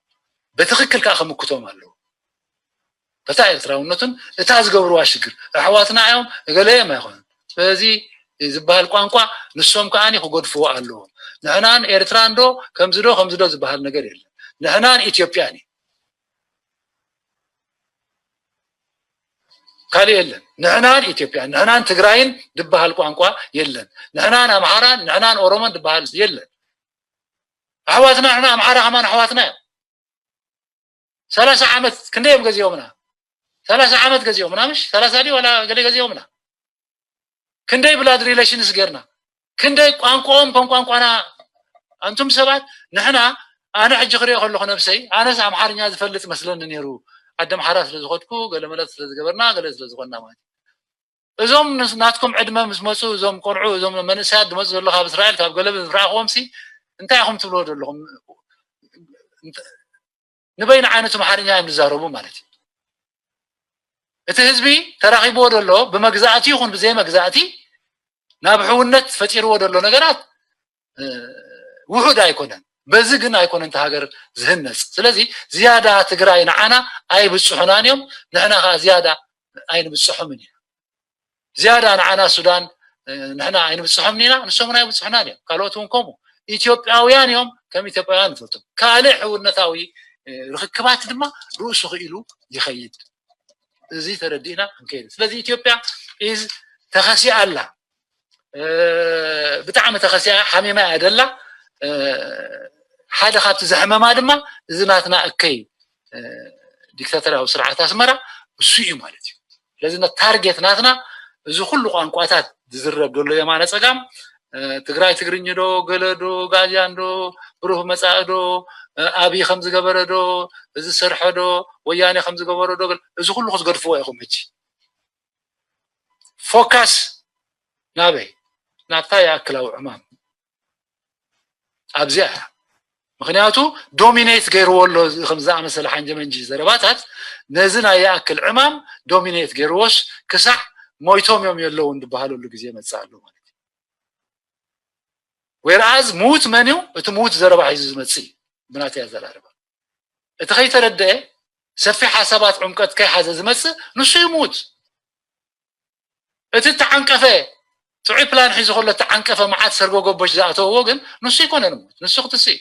ብትኽክል ከዓ ከምክቶም ኣለዎ። በታ ኤርትራውነቱን እታ ዝገብርዋ ሽግር ኣሕዋትና እዮም እገለ እዮም ኣይኮኑን። ስለዚ ዝበሃል ቋንቋ ንሶም ከዓኒ ክገድፍዎ ኣለዎም። ንሕናን ኤርትራን ዶ ከምዚ ዶ ከምዚ ዶ ዝበሃል ነገር የለን። ንሕናን ኢትዮጵያን እዩ። ካልእ የለን። ንሕናን ኢትዮጵያን ንሕናን ትግራይን ዝበሃል ቋንቋ የለን። ንሕናን ኣምሓራን ንሕናን ኦሮሞን ዝበሃል የለን። ኣሕዋትና ንሕና ኣምሓራ ከማን ኣሕዋትና እዮም። ሰላሳ ዓመት ክንደይ እዮም ገዚኦምና? ሰላሳ ዓመት ገዚኦምና ምሽ ሰላሳ ድዩ ዋላ ገለ ገዚኦምና? ክንደይ blood relations ጌርና ክንደይ ቋንቋኦም ከም ቋንቋና ኣንቱም ሰባት ንሕና ኣነ ሕጂ ክሪኦ ከለኹ ነብሰይ ኣነስ ኣምሓርኛ ዝፈልጥ መስለኒ ነይሩ ዓዲ ኣምሓራ ስለ ዝኸድኩ ገለመለ ስለ ዝገበርና ገለ ስለ ዝኾንና ማለት እዩ። እዞም ናትኩም ዕድመ ምስ መፁ እዞም ቆልዑ እዞም መንእሰያት ዝመፁ ዘሎ ካብ እስራኤል ካብ ገለብ ዝረኣኽዎም ሲ እንታይ ኢኹም ትብልዎ ዘለኹም? ንበይኑ ዓይነት ኣምሓርኛ እዮም ዝዛረቡ ማለት እዩ። እቲ ህዝቢ ተራኺብዎ ዘሎ ብመግዛእቲ ይኹን ብዘይ መግዛእቲ ናብ ሕውነት ፈጢርዎ ዘሎ ነገራት ውሑድ ኣይኮነን። በዚ ግን ኣይኮነን እቲ ሃገር ዝህነፅ። ስለዚ ዝያዳ ትግራይ ንዓና ኣይብፅሑናን እዮም፣ ንሕና ከዓ ዝያዳ ኣይንብፅሖምን ኢና። ዝያዳ ንዓና ሱዳን ንሕና ኣይንብፅሖምን ኢና፣ ንሶም እውን ኣይብፅሑናን እዮም። ካልኦት እውን ከምኡ ኢትዮጵያውያን እዮም፣ ከም ኢትዮጵያውያን ንፈልጦም። ካልእ ሕውነታዊ ርኽክባት ድማ ርእሱ ክኢሉ ይኸይድ። እዚ ተረዲእና ክንከይድ። ስለዚ ኢትዮጵያ ኢዝ ተኸሲኣ ኣላ፣ ብጣዕሚ ተኸሲኣ ሓሚማ እያ ደላ። ሓደ ካብቲ ዘሕመማ ድማ እዚ ናትና እከይ ዲክታተራዊ ስርዓት ኣስመራ እሱ እዩ ማለት እዩ። ስለዚ ታርጌት ናትና እዚ ኩሉ ቋንቋታት ዝዝረብ ዘሎ የማነ ፀጋም ትግራይ ትግርኝ ዶ ገለ ዶ ጋልያን ዶ ብሩህ መፃኢ ዶ ኣብይ ከም ዝገበረ ዶ እዚ ዝሰርሐ ዶ ወያኔ ከም ዝገበሮ ዶ እዚ ኩሉ ክትገድፍዎ ኢኹም። ሕጂ ፎካስ ናበይ? ናብታ ይኣክላዊ ዕማም ኣብዚኣ እያ። ምክንያቱ ዶሚኔት ገይርዎ ኣሎ። ከም ዝኣመሰለ ሓንጀመንጂ ዘረባታት ነዚ ናይ ይኣክል ዕማም ዶሚኔት ገይርዎስ ክሳዕ ሞይቶም እዮም የለውን ዝበሃለሉ ግዜ መፅእ ኣሎ ማለት እዩ። ወይርኣዝ ምዉት መን እዩ? እቲ ምዉት ዘረባ ሒዙ ዝመፅእ እዩ። ብናተይ ኣዘራርባ። እቲ ከይተረደአ ሰፊሕ ሓሳባት ዕምቀት ከይሓዘ ዝመጽእ ንሱ ይሙት። እቲ እተዓንቀፈ ጥዑይ ፕላን ሒዙ ከሎ እተዓንቀፈ መዓት ሰርጎ ገቦች ዝኣተውዎ ግን ንሱ ኣይኮነን ሙት፣ ንሱ ክትስእ እዩ።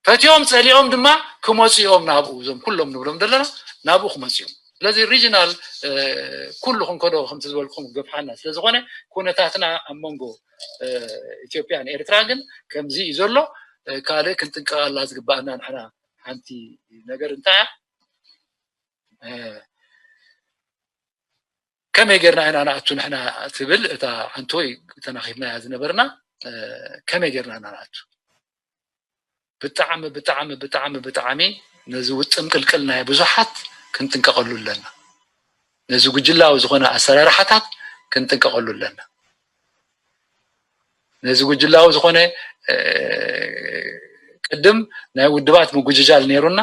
ፈትዮም ጸሊኦም ድማ ክመጹ እዮም ናብኡ፣ እዞም ኩሎም ንብሎም ዘለና ናብኡ ክመጹ እዮም። ስለዚ ሪጅናል ኩሉ ክንከዶ ከምቲ ዝበልኩም ገፍሓና ስለዝኾነ ኩነታትና ኣብ መንጎ ኢትዮጵያን ኤርትራ ግን ከምዚ እዩ ዘሎ። ካልእ ክንጥንቀቃላ ዝግባኣና ንሕና ሓንቲ ነገር እንታይ እያ? ከመይ ጌርና ኢና ንኣቱ ንሕና ትብል እታ ሓንቲ ወይ ተናኺብናያ ዝነበርና፣ ከመይ ጌርና ኢና ንኣቱ? ብጣዕሚ ብጣዕሚ ብጣዕሚ ብጣዕሚ ነዚ ውጥም ቅልቅል ናይ ብዙሓት ክንጥንቀቐሉ ኣለና። ነዚ ጉጅላዊ ዝኾነ ኣሰራርሓታት ክንጥንቀቐሉ ኣለና። ነዚ ጉጅላዊ ዝኾነ ቅድም ናይ ውድባት ምጉጅጃል ነይሩና፣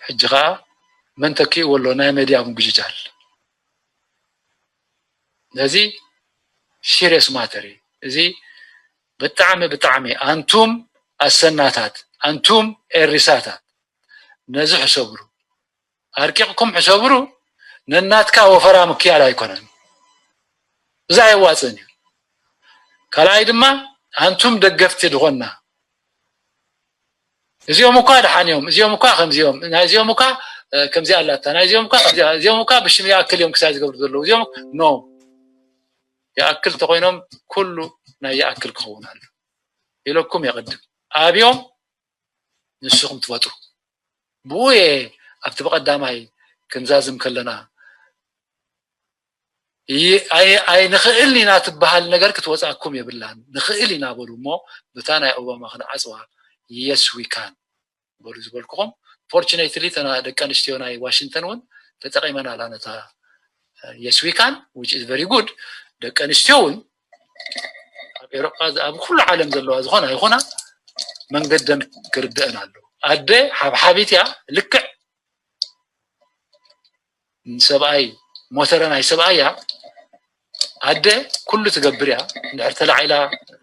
ሕጂ ኸዓ መን ተኪእዎ ኣሎ ናይ መድያ ምጉጅጃል። ነዚ ሲሪየስ ማተር እዩ። እዚ ብጣዕሚ ብጣዕሚ ኣንቱም ኣሰናታት፣ ኣንቱም ኤሪሳታት ነዚ ሕሰብሉ። ኣርቂቕኩም ሕሰብሉ። ነናትካ ወፈራ ምክያድ ኣይኮነን። እዚ ኣየዋፅእን እዩ። ካልኣይ ድማ ኣንቱም ደገፍቲ ዝኾንና እዚኦም እኳ ደሓን እዮም፣ እዚኦም እኳ ከምዚኦም፣ ናይዚኦም እኳ ከምዚ ኣላታ፣ ናይዚኦም እኳ ከምዚ፣ እዚኦም እኳ ብሽም ይኣክል እዮም ክሳይ ዝገብሩ ዘለዉ እዚኦም ኖ ይኣክል ተኮይኖም ኩሉ ናይ ይኣክል ክኸውን ኣሎ ኢለኩም የቕድም ኣብዮም ንስኹም ትፈጥሩ። ብኡ እየ ኣብቲ ብቐዳማይ ክንዛዝም ከለና ኣይንኽእልን ኢና ትበሃል ነገር ክትወፅኣኩም የብላን። ንኽእል ኢና በሉ እሞ ብታ ናይ ኦባማ ክንዓፅዋ የስ ዊ ካን በሉ ዝበልኩኹም። ፎርቹኔትሊ ተና ደቂ ኣንስትዮ ናይ ዋሽንግተን እውን ተጠቂመናላ ነታ የስ ዊ ካን which is very good። ደቂ ኣንስትዮ እውን ኣብ ኤሮጳ ኣብ ኩሉ ዓለም ዘለዋ ዝኾና ይኹና መንገደን ክርድአን ኣለዎ። ኣደ ሓብሓቢት እያ። ልክዕ ንሰብኣይ ሞተረ ናይ ሰብኣይ እያ። ኣደ ኩሉ ትገብር እያ። እንድሕር ተላዒላ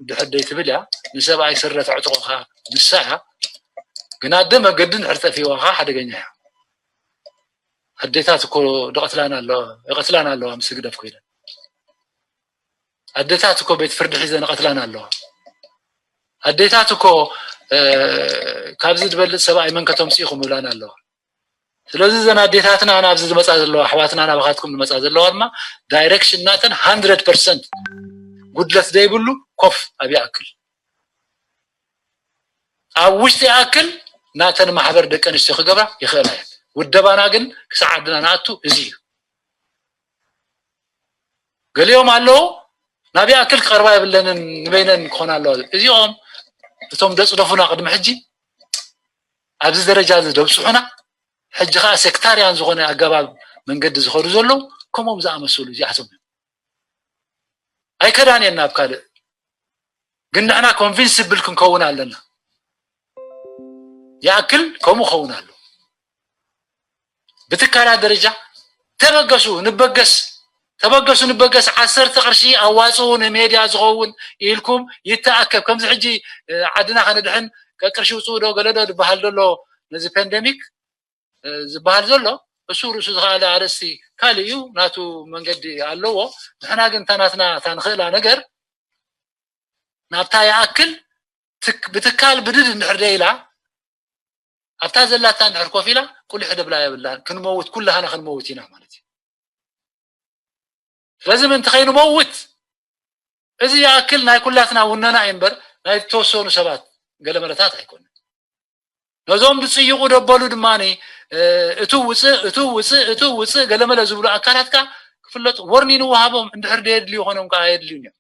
ድሕር ደይ ትብል እያ። ንሰብኣይ ስረ ተዕጥቆ ኸዓ ንሳ እያ። ግን ኣደ መገዲ እንድሕር ጠፊእዋ ኸዓ ሓደገኛ እያ። ኣዴታት እኮ ደቐትላና ኣለዋ፣ ይቐትላና ኣለዋ ምስ ህግደፍ ኮይነን። ኣዴታት እኮ ቤት ፍርዲ ሒዘን ይቐትላና ኣለዋ። ኣዴታት እኮ ካብዚ ዝበልፅ ሰብኣይ መን ከተምፅኡ ይኹም ይብላና ኣለዋ። ስለዚ እዘን ኣዴታትና ናብዚ ዝመፃ ዘለዋ ኣሕዋትና ናባኻትኩም ዝመፃ ዘለዋ ድማ ዳይሬክሽን ናተን ሃንድረድ ፐርሰንት ጉድለት ዘይብሉ ኮፍ ኣብ ይኣክል ኣብ ውሽጢ ይኣክል ናተን ማሕበር ደቂ ኣንስትዮ ክገብራ ይኽእላ እየን። ውደባና ግን ክሳዕ ዓድና ንኣቱ እዚ እዩ። ገሊኦም ኣለዉ ናብ ይኣክል ክቐርባ የብለንን ንበይነን ክኾና ኣለዋ። እዚኦም እቶም ደፅደፉና ቅድሚ ሕጂ ኣብዚ ደረጃ እዚ ደብፅሑና ሕጂ ከዓ ሴክታርያን ዝኾነ ኣገባብ መንገዲ ዝኸዱ ዘለዉ ከምኦም ዝኣመሰሉ እዚኣቶም እዮም። ኣይከዳን እየን ናብ ካልእ ግን ንሕና ኮንቪንስብል ክንከውን ኣለና። ይኣክል ከምኡ ኸውን ኣሎ። ብትካላት ደረጃ ተበገሱ ንበገስ ተበገሱ ንበገስ ዓሰርተ ቅርሺ ኣዋፅኡ ንሜድያ ዝኸውን ኢልኩም ይተኣከብ። ከምዚ ሕጂ ዓድና ከነድሕን ቅርሺ ውፅኡ ዶ ገለ ዶ ዝበሃል ዘሎ ነዚ ፓንደሚክ ዝበሃል ዘሎ እሱ ርእሱ ዝኸኣለ ኣርእስቲ ካልእ እዩ፣ ናቱ መንገዲ ኣለዎ። ንሕና ግን እታ ናትና እታ ንኽእላ ነገር ናብታ ይኣክል ብትካል ብድድ እንድሕር ደይላ ኣብታ ዘላታ እንድሕር ኮፍ ኢላ ቁሊሕ ደብላ የብላን። ክንመውት ኩላህና ክንመውት ኢና ማለት እዩ። ስለዚ ምእንቲ ከይንመውት እዚ ይኣክል ናይ ኩላትና ውነና እዩ እምበር ናይ ዝተወሰኑ ሰባት ገለመለታት ኣይኮነን። ነዞም ዝፅይቑ ደበሉ ድማ እቱ ውፅእ እቱ ውፅእ እቱ ውፅእ ገለመለ ዝብሉ ኣካላት ከዓ ክፍለጡ ወርኒን ይወሃቦም። እንድሕር ደየድልዩ ኮይኖም ከዓ ኣየድልዩን እዮም።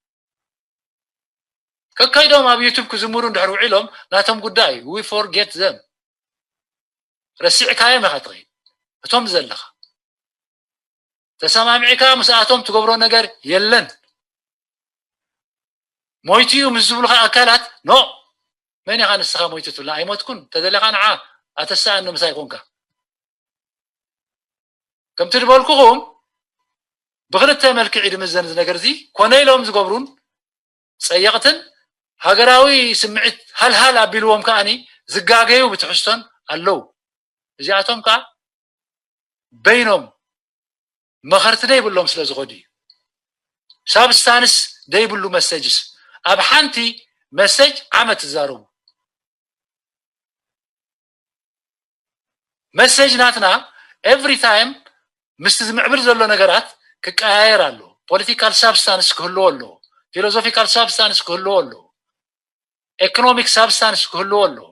ከከይዶም ኣብ ዩቱብ ክዝምሩ እንድሕር ውዒሎም ናቶም ጉዳይ we forget them። ረሲዕካዮም ኢኻ ትኸይድ። እቶም ዘለኻ ተሰማሚዕካ ምስኣቶም ትገብሮ ነገር የለን። ሞይቱ እዩ ምስ ዝብሉኻ ኣካላት ኖ መን ኢኻ ንስኻ ሞይቱ ትብልና ኣይሞትኩን ተደለኻ ንዓ ኣተሰኣኒ ምሳይ ኮንካ ከምቲ ዝበልኩኹም ብክልተ መልክዕ ድምዘን እዚ ነገር እዚ ኮነ ኢሎም ዝገብሩን ፀየቕትን ሃገራዊ ስምዒት ሃልሃል ኣቢልዎም ከዓኒ ዝጋገዩ ብትሕዝቶን ኣለዉ። እዚኣቶም ከዓ በይኖም መኸርቲ ደይብሎም ስለ ዝኸዱ እዩ። ሳብስታንስ ደይብሉ መሰጅስ ኣብ ሓንቲ መሰጅ ዓመት ትዛረቡ። መሰጅ ናትና ኤቭሪ ታይም ምስቲ ዝምዕብል ዘሎ ነገራት ክቀያየር ኣሎ። ፖለቲካል ሳብስታንስ ክህልዎ ኣለዎ። ፊሎዞፊካል ሳብስታንስ ክህልዎ ኣለዎ። ኤኮኖሚክ ሳብስታንስ ክህልዎ ኣለዎ።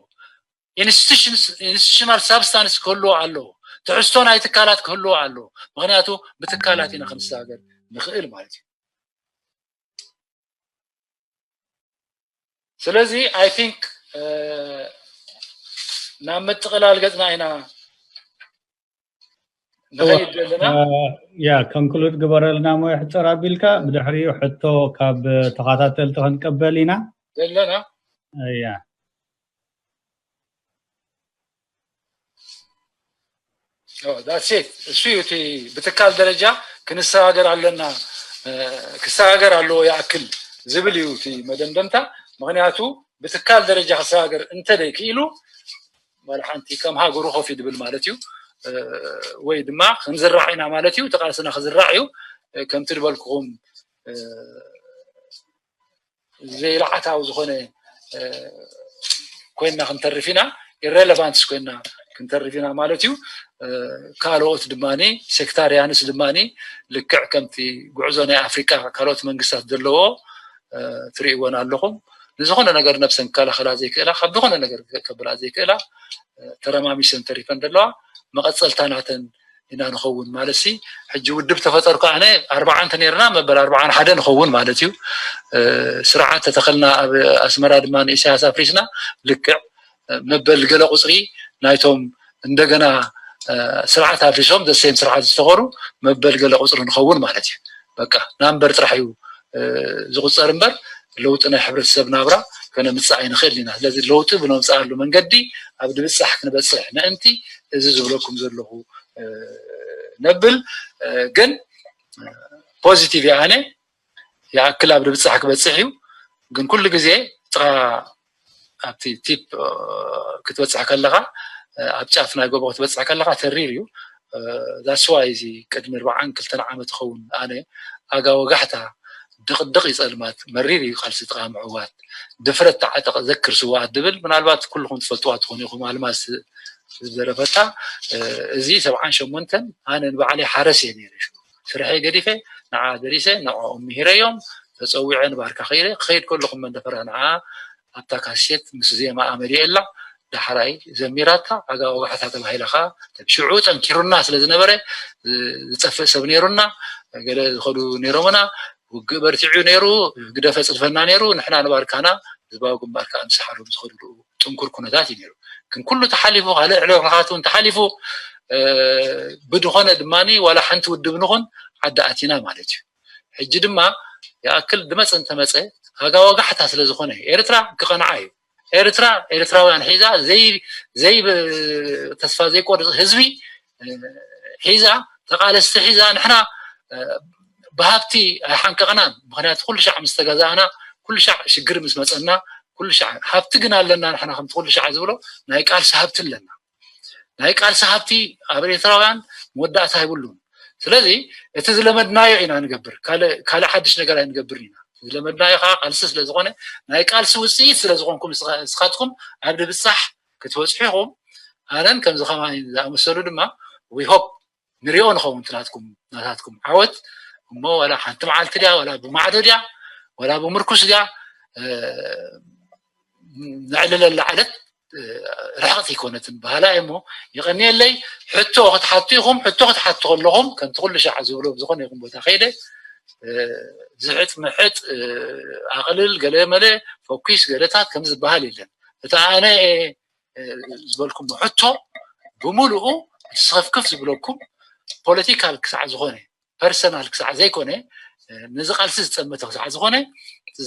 ኢንስቲቱሽናል ሳብስታንስ ክህልዎ ኣለዎ። ትሕዝቶ ናይ ትካላት ክህልዎ ኣለዎ። ምክንያቱ ብትካላት ኢና ክንሰጋገር ንኽእል ማለት እዩ። ስለዚ ኣይ ቲንክ ናብ ምጥቕላል ገፅና ኢና ንኸይድ ዘለና። ያ ኮንክሉድ ግበረልና ሞ ይሕፀር ኣቢልካ ብድሕሪኡ ሕቶ ካብ ተኸታተልቲ ክንቀበል ኢና። ዘለና ያ ዳሴት እሱ እዩ እቲ ብትካል ደረጃ ክንሰጋገር ኣለና፣ ክሰጋገር ኣለዎ ይኣክል ዝብል እዩ እቲ መደምደምታ። ምክንያቱ ብትካል ደረጃ ክሰጋገር እንተደይ ክኢሉ ዋላ ሓንቲ ከም ሃገሩ ኮፍ ድብል ማለት እዩ። ወይ ድማ ክንዝራዕ ኢና ማለት እዩ። ተቃልስና ክዝራዕ እዩ። ከምቲ ዝበልኩኹም ዘይለዓታዊ ዝኾነ ኮይና ክንተርፍ ኢና። ኢሬለቫንትስ ኮይና ክንተርፍ ኢና ማለት እዩ። ካልኦት ድማ ሴክታሪያንስ ድማ ልክዕ ከምቲ ጉዕዞ ናይ ኣፍሪቃ ካልኦት መንግስታት ዘለዎ ትርእይዎን ኣለኹም። ንዝኾነ ነገር ነብሰን ክከላኸላ ዘይክእላ፣ ካብ ዝኾነ ነገር ከብላ ዘይክእላ ተረማሚሰን ተሪፈን ዘለዋ መቐፀልታ ናተን ኢና ንኸውን ማለት ሲ ሕጂ ውድብ ተፈጠርኩ ኣነ ኣርባዓ እንተ ነርና መበል ኣርባዓን ሓደ ንኸውን ማለት እዩ። ስርዓት ተተኸልና ኣብ ኣስመራ ድማ ንኢሳያስ ኣፍሪስና ልክዕ መበል ገለ ቁፅሪ ናይቶም እንደገና ስርዓት ኣፍሪሶም ዘሰም ስርዓት ዝተኸሩ መበል ገለ ቁፅሪ ንኸውን ማለት እዩ። በቃ ናምበር ጥራሕ እዩ ዝቁፀር እምበር ለውጢ ናይ ሕብረተሰብ ናብራ ከነምፅእ ኣይንኽእል ኢና። ስለዚ ለውጢ ብነምፅኣሉ መንገዲ ኣብ ድብፃሕ ክንበፅሕ ምእንቲ እዚ ዝብለኩም ዘለኹ ነብል ግን ፖዚቲቭ ኣነ ይኣክል ኣብ ድብፃሕ ክበፅሕ እዩ። ግን ኩሉ ግዜ ጥራ ኣብቲ ቲፕ ክትበፅሕ ከለካ ኣብ ጫፍ ናይ ጎቦ ክትበፅሕ ከለካ ተሪር እዩ። ዛስዋ እዚ ቅድሚ ኣርባዓን ክልተን ዓመት ይኸውን ኣነ ኣጋ ወጋሕታ ድቕድቕ ይፀልማት መሪር እዩ ቃልሲ ጥቃ ምዕዋት ድፍረት ተዓጠቕ ዘክር ስዋኣት ድብል ምናልባት ኩልኹም ትፈልጥዋ ትኾኑ ኢኹም። ኣልማዝ ዝደረፈታ እዚ ሰብዓን ሸሞንተን ኣነ ንባዕለይ ሓረስ እየ ነይረ። ስርሐይ ገዲፈ ንዓ ደሪሰ ንዕኦም ምሂረዮም ተፀዊዐ ንባርካ ከይደ ክኸይድ ከለኹም መንደፈራ ንዓ ኣብታ ካሴት ምስ ዜማ ኣመሊኤላ ዳሕራይ ዘሚራታ ኣጋ ወጋሕታ ተባሂላ ከዓ ሽዑ ጠንኪሩና ስለ ዝነበረ ዝጠፍእ ሰብ ነይሩና ገለ ዝኸዱ ነይሮምና ውግእ በርቲዑ ነይሩ ግደፈ ፅድፈና ነይሩ ንሕና ንባርካና ህዝባዊ ግንባር ከዓ ንሰሓሎም ዝኸድሉ ጥንኩር ኩነታት እዩ ነይሩ። ግን ኩሉ ተሓሊፉ ካልእ ዕለታት እውን ተሓሊፉ ብድኾነ ድማ ዋላ ሓንቲ ውድብ ንኹን ዓዲ ኣቲና ማለት እዩ። ሕጂ ድማ ይኣክል ድመፀ እንተመፀ ኣጋ ወጋሕታ ስለ ዝኾነ ኤርትራ ክቐንዓ እዩ። ኤርትራ ኤርትራውያን ሒዛ ዘይ ተስፋ ዘይቆርፅ ህዝቢ ሒዛ ተቃለስቲ ሒዛ ንሕና ብሃብቲ ኣይሓንቀቕናን። ምክንያቱ ኩሉ ሻዕ ምስ ተገዛእና ኩሉ ሻዕ ሽግር ምስ መፀና ኩሉ ሻዕ ሃብቲ ግን ኣለና። ንሕና ከምቲ ኩሉ ሻዕ ዝብሎ ናይ ቃልሲ ሃብቲ ኣለና። ናይ ቃልሲ ሃብቲ ኣብ ኤርትራውያን መወዳእታ ይብሉን። ስለዚ እቲ ዝለመድናዮ ኢና ንገብር፣ ካልእ ሓድሽ ነገር ኣይንገብርን ኢና። ዝለመድናዮ ከዓ ቃልሲ ስለዝኾነ ናይ ቃልሲ ውፅኢት ስለዝኾንኩም ንስኻትኩም ኣብ ድብፃሕ ክትበፅሑ ኢኹም። ኣነን ከምዚ ከማይ ዝኣመሰሉ ድማ we hope ንሪኦ ንኸውን ናትኩም ናታትኩም ዓወት እሞ ዋላ ሓንቲ መዓልቲ ድያ ዋላ ብማዕዶ ድያ ዋላ ብምርኩስ ድያ ነዕልለላ ዕለት ርሕቕቲ ኣይኮነትን በሃላ እየ እሞ ይቐንየለይ። ሕቶ ክትሓቱ ኢኹም። ሕቶ ክትሓቱ ከለኹም ከምቲ ኩሉ ሻዕ ዝብሎ ብዝኾነ ይኹን ቦታ ከይደ ዝሕጥ ምሕጥ ኣቕልል ገለ መለ ፈኲስ ገለታት ከም ዝበሃል የለን። እቲ ኣነ ዝበልኩም ሕቶ ብምሉኡ ስኸፍክፍ ዝብለኩም ፖለቲካል ክሳዕ ዝኾነ ፐርሰናል ክሳዕ ዘይኮነ ነዚ ቃልሲ ዝጠመተ ክሳዕ ዝኾነ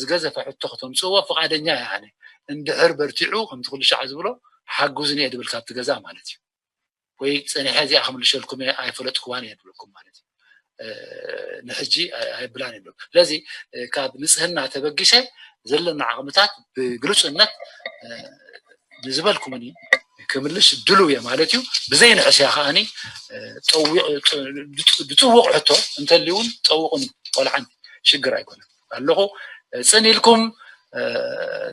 ዝገዘፈ ሕቶ ከተምፅእዎ ፍቓደኛ እየ ኣነ። እንድሕር በርቲዑ ከምቲ ኩሉ ሻዕ ዝብሎ ሓጉዝኒ እየ ድብል ካብቲ ገዛ ማለት እዩ። ወይ ፀኒሐ እዚኣ ክምልሸልኩም እየ ኣይፈለጥክዋን እየ ድብለኩም ማለት እዩ። ንሕጂ ኣይብላን ኣሎ። ስለዚ ካብ ንፅህና ተበጊሰ ዘለና ዓቕምታት ብግልፁነት ንዝበልኩምኒ ክምልሽ ድሉ እየ ማለት እዩ። ብዘይ ንሕስያ ከዓኒ ዝጥውቕ ሕቶ እንተልዩ እውን ጠውቑን ቆልዓን ሽግር ኣይኮነን ኣለኹ። ፅን ኢልኩም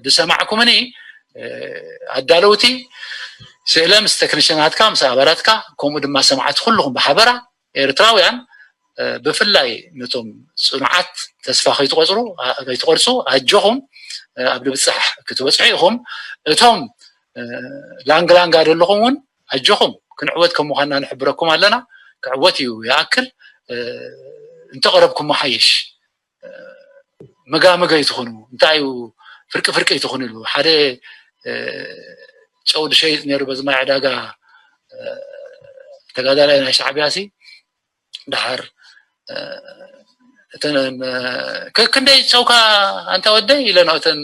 ዝሰማዕኩምኒ ኣዳለውቲ ስእለ ምስ ተክኒሽናትካ ምስ ኣባላትካ ከምኡ ድማ ሰማዕቲ ኩልኹም ብሓበራ ኤርትራውያን ብፍላይ ነቶም ፅኑዓት ተስፋ ከይትቆፅሩ ከይትቆርፁ ኣጆኹም ኣብ ልብፃሕ ክትበፅሑ ኢኹም። እቶም ላንግ ላንጋ ዘለኹም እውን ኣጆኹም ክንዕወት ከም ምዃንና ንሕብረኩም ኣለና። ክዕወት እዩ ይኣክል እንተቐረብኩም ሓይሽ። መጋመገ ይትኾኑ እንታይ እዩ ፍርቂ ፍርቂ ይትኾኑ ኢሉ ሓደ ጨው ድሸይጥ ነይሩ በዚ ማይ ዕዳጋ ተጋዳላይ ናይ ሻዕብያ ሲ ድሓር እተን ክንደይ ጨውካ ኣንታ ወደይ ኢለና እተን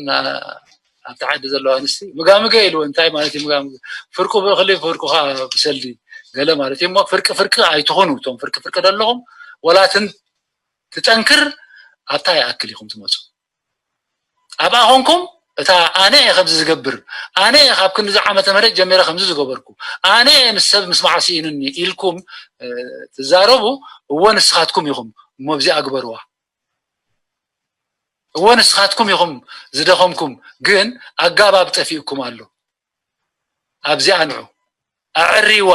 ኣብቲ ዓዲ ዘለዋ ኣንስቲ ምጋምገ ኢሉ እንታይ ማለት እዩ ምጋምገ ፍርቁ ብእኽሊ ፍርቁኻ ብሰልዲ ገለ ማለት እዩ እሞ ፍርቂ ፍርቂ ኣይትኾኑ እቶም ፍርቂ ፍርቂ ዘለኹም ወላትን ትጠንክር ኣብታ ይኣክል ኢኹም ትመፁ ኣብኣ ኾንኩም እታ ኣነ እየ ከምዚ ዝገብር ኣነ እየ ካብ ክንዲ ዓመተ ምህረት ጀሚረ ከምዚ ዝገበርኩ ኣነ እየ ምስ ሰብ ምስማዕ ስኢኑኒ ኢልኩም ትዛረቡ እወ ንስኻትኩም ኢኹም እሞ ኣብዚኣ ግበርዋ እወ ንስኻትኩም ኢኹም ዝደኸምኩም ግን ኣጋባብ ጠፊእኩም ኣሎ ኣብዚኣ ንዑ ኣዕርይዋ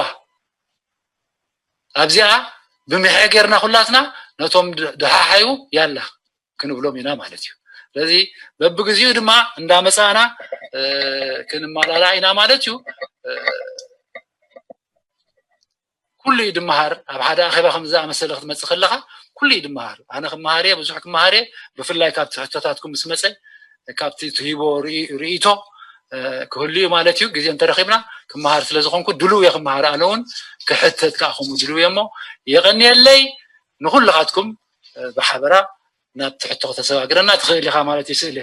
ኣብዚኣ ብምሐ ጌርና ኩላትና ነቶም ድሓሓዩ ያላ ክንብሎም ኢና ማለት እዩ ስለዚ በብግዚኡ ድማ እንዳመፃእና ክንመላላ ኢና ማለት እዩ ኩሉ እዩ ድመሃር ኣብ ሓደ ኣኼባ ከም ዝኣመሰለ ክትመፅእ ከለካ ኩሉ እዩ ድመሃር ኣነ ክመሃር እየ ብዙሕ ክመሃር እየ ብፍላይ ካብቲ ሕቶታትኩም ምስ መፀ ካብቲ ትሂቦ ርእይቶ ክህሉ እዩ ማለት እዩ ግዜ እንተረኺብና ክመሃር ስለ ዝኾንኩ ድልው እየ ክመሃር ኣነ እውን ክሕተት ከዓ ከምኡ ድልው እየ እሞ የቐንየለይ ንኩልኻትኩም ብሓበራ ናብ ትሕቶ ከተሰጋግረና ትኽእል ኢኻ ማለት እዩ ስእለ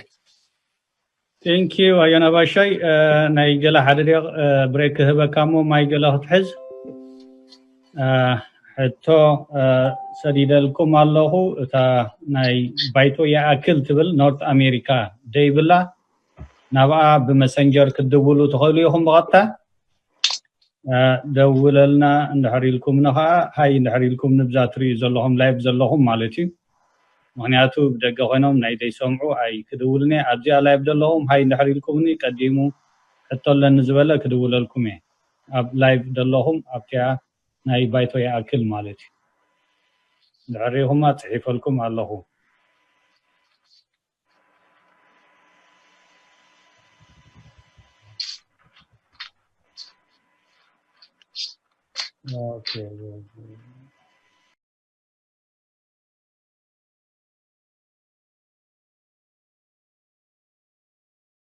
Thank you ኣዮና ባሻይ ናይ ገለ ሓደ ደቂቕ ብሬክ ክህበካ እሞ ማይ ገለ ክትሕዝ ሕቶ ሰዲደልኩም ኣለኹ እታ ናይ ባይቶ ይኣክል ትብል ኖርት ኣሜሪካ ደይብላ ናብኣ ብመሰንጀር ክትድውሉ ትኽእሉ ኢኹም ብቐጥታ ደውለልና እንድሕር ኢልኩምኒ ከዓ ሃይ እንድሕር ኢልኩምኒ ብዛ ትርእዩ ዘለኹም ላይቭ ዘለኹም ማለት እዩ ምክንያቱ ብደገ ኮይኖም ናይ ዘይሰምዑ ኣይ ክድውልኒ ኣብዚኣ ላይቭ ዘለኹም ሃይ እንድሕር ኢልኩምኒ ቀዲሙ ሕቶ ኣለኒ ዝበለ ክድውለልኩም እየ ኣብ ላይቭ ዘለኹም ኣብቲኣ ናይ ባይቶ ይኣክል ማለት እዩ እንድሕር ሪኢኹማ ፅሒፈልኩም ኣለኹ Okay.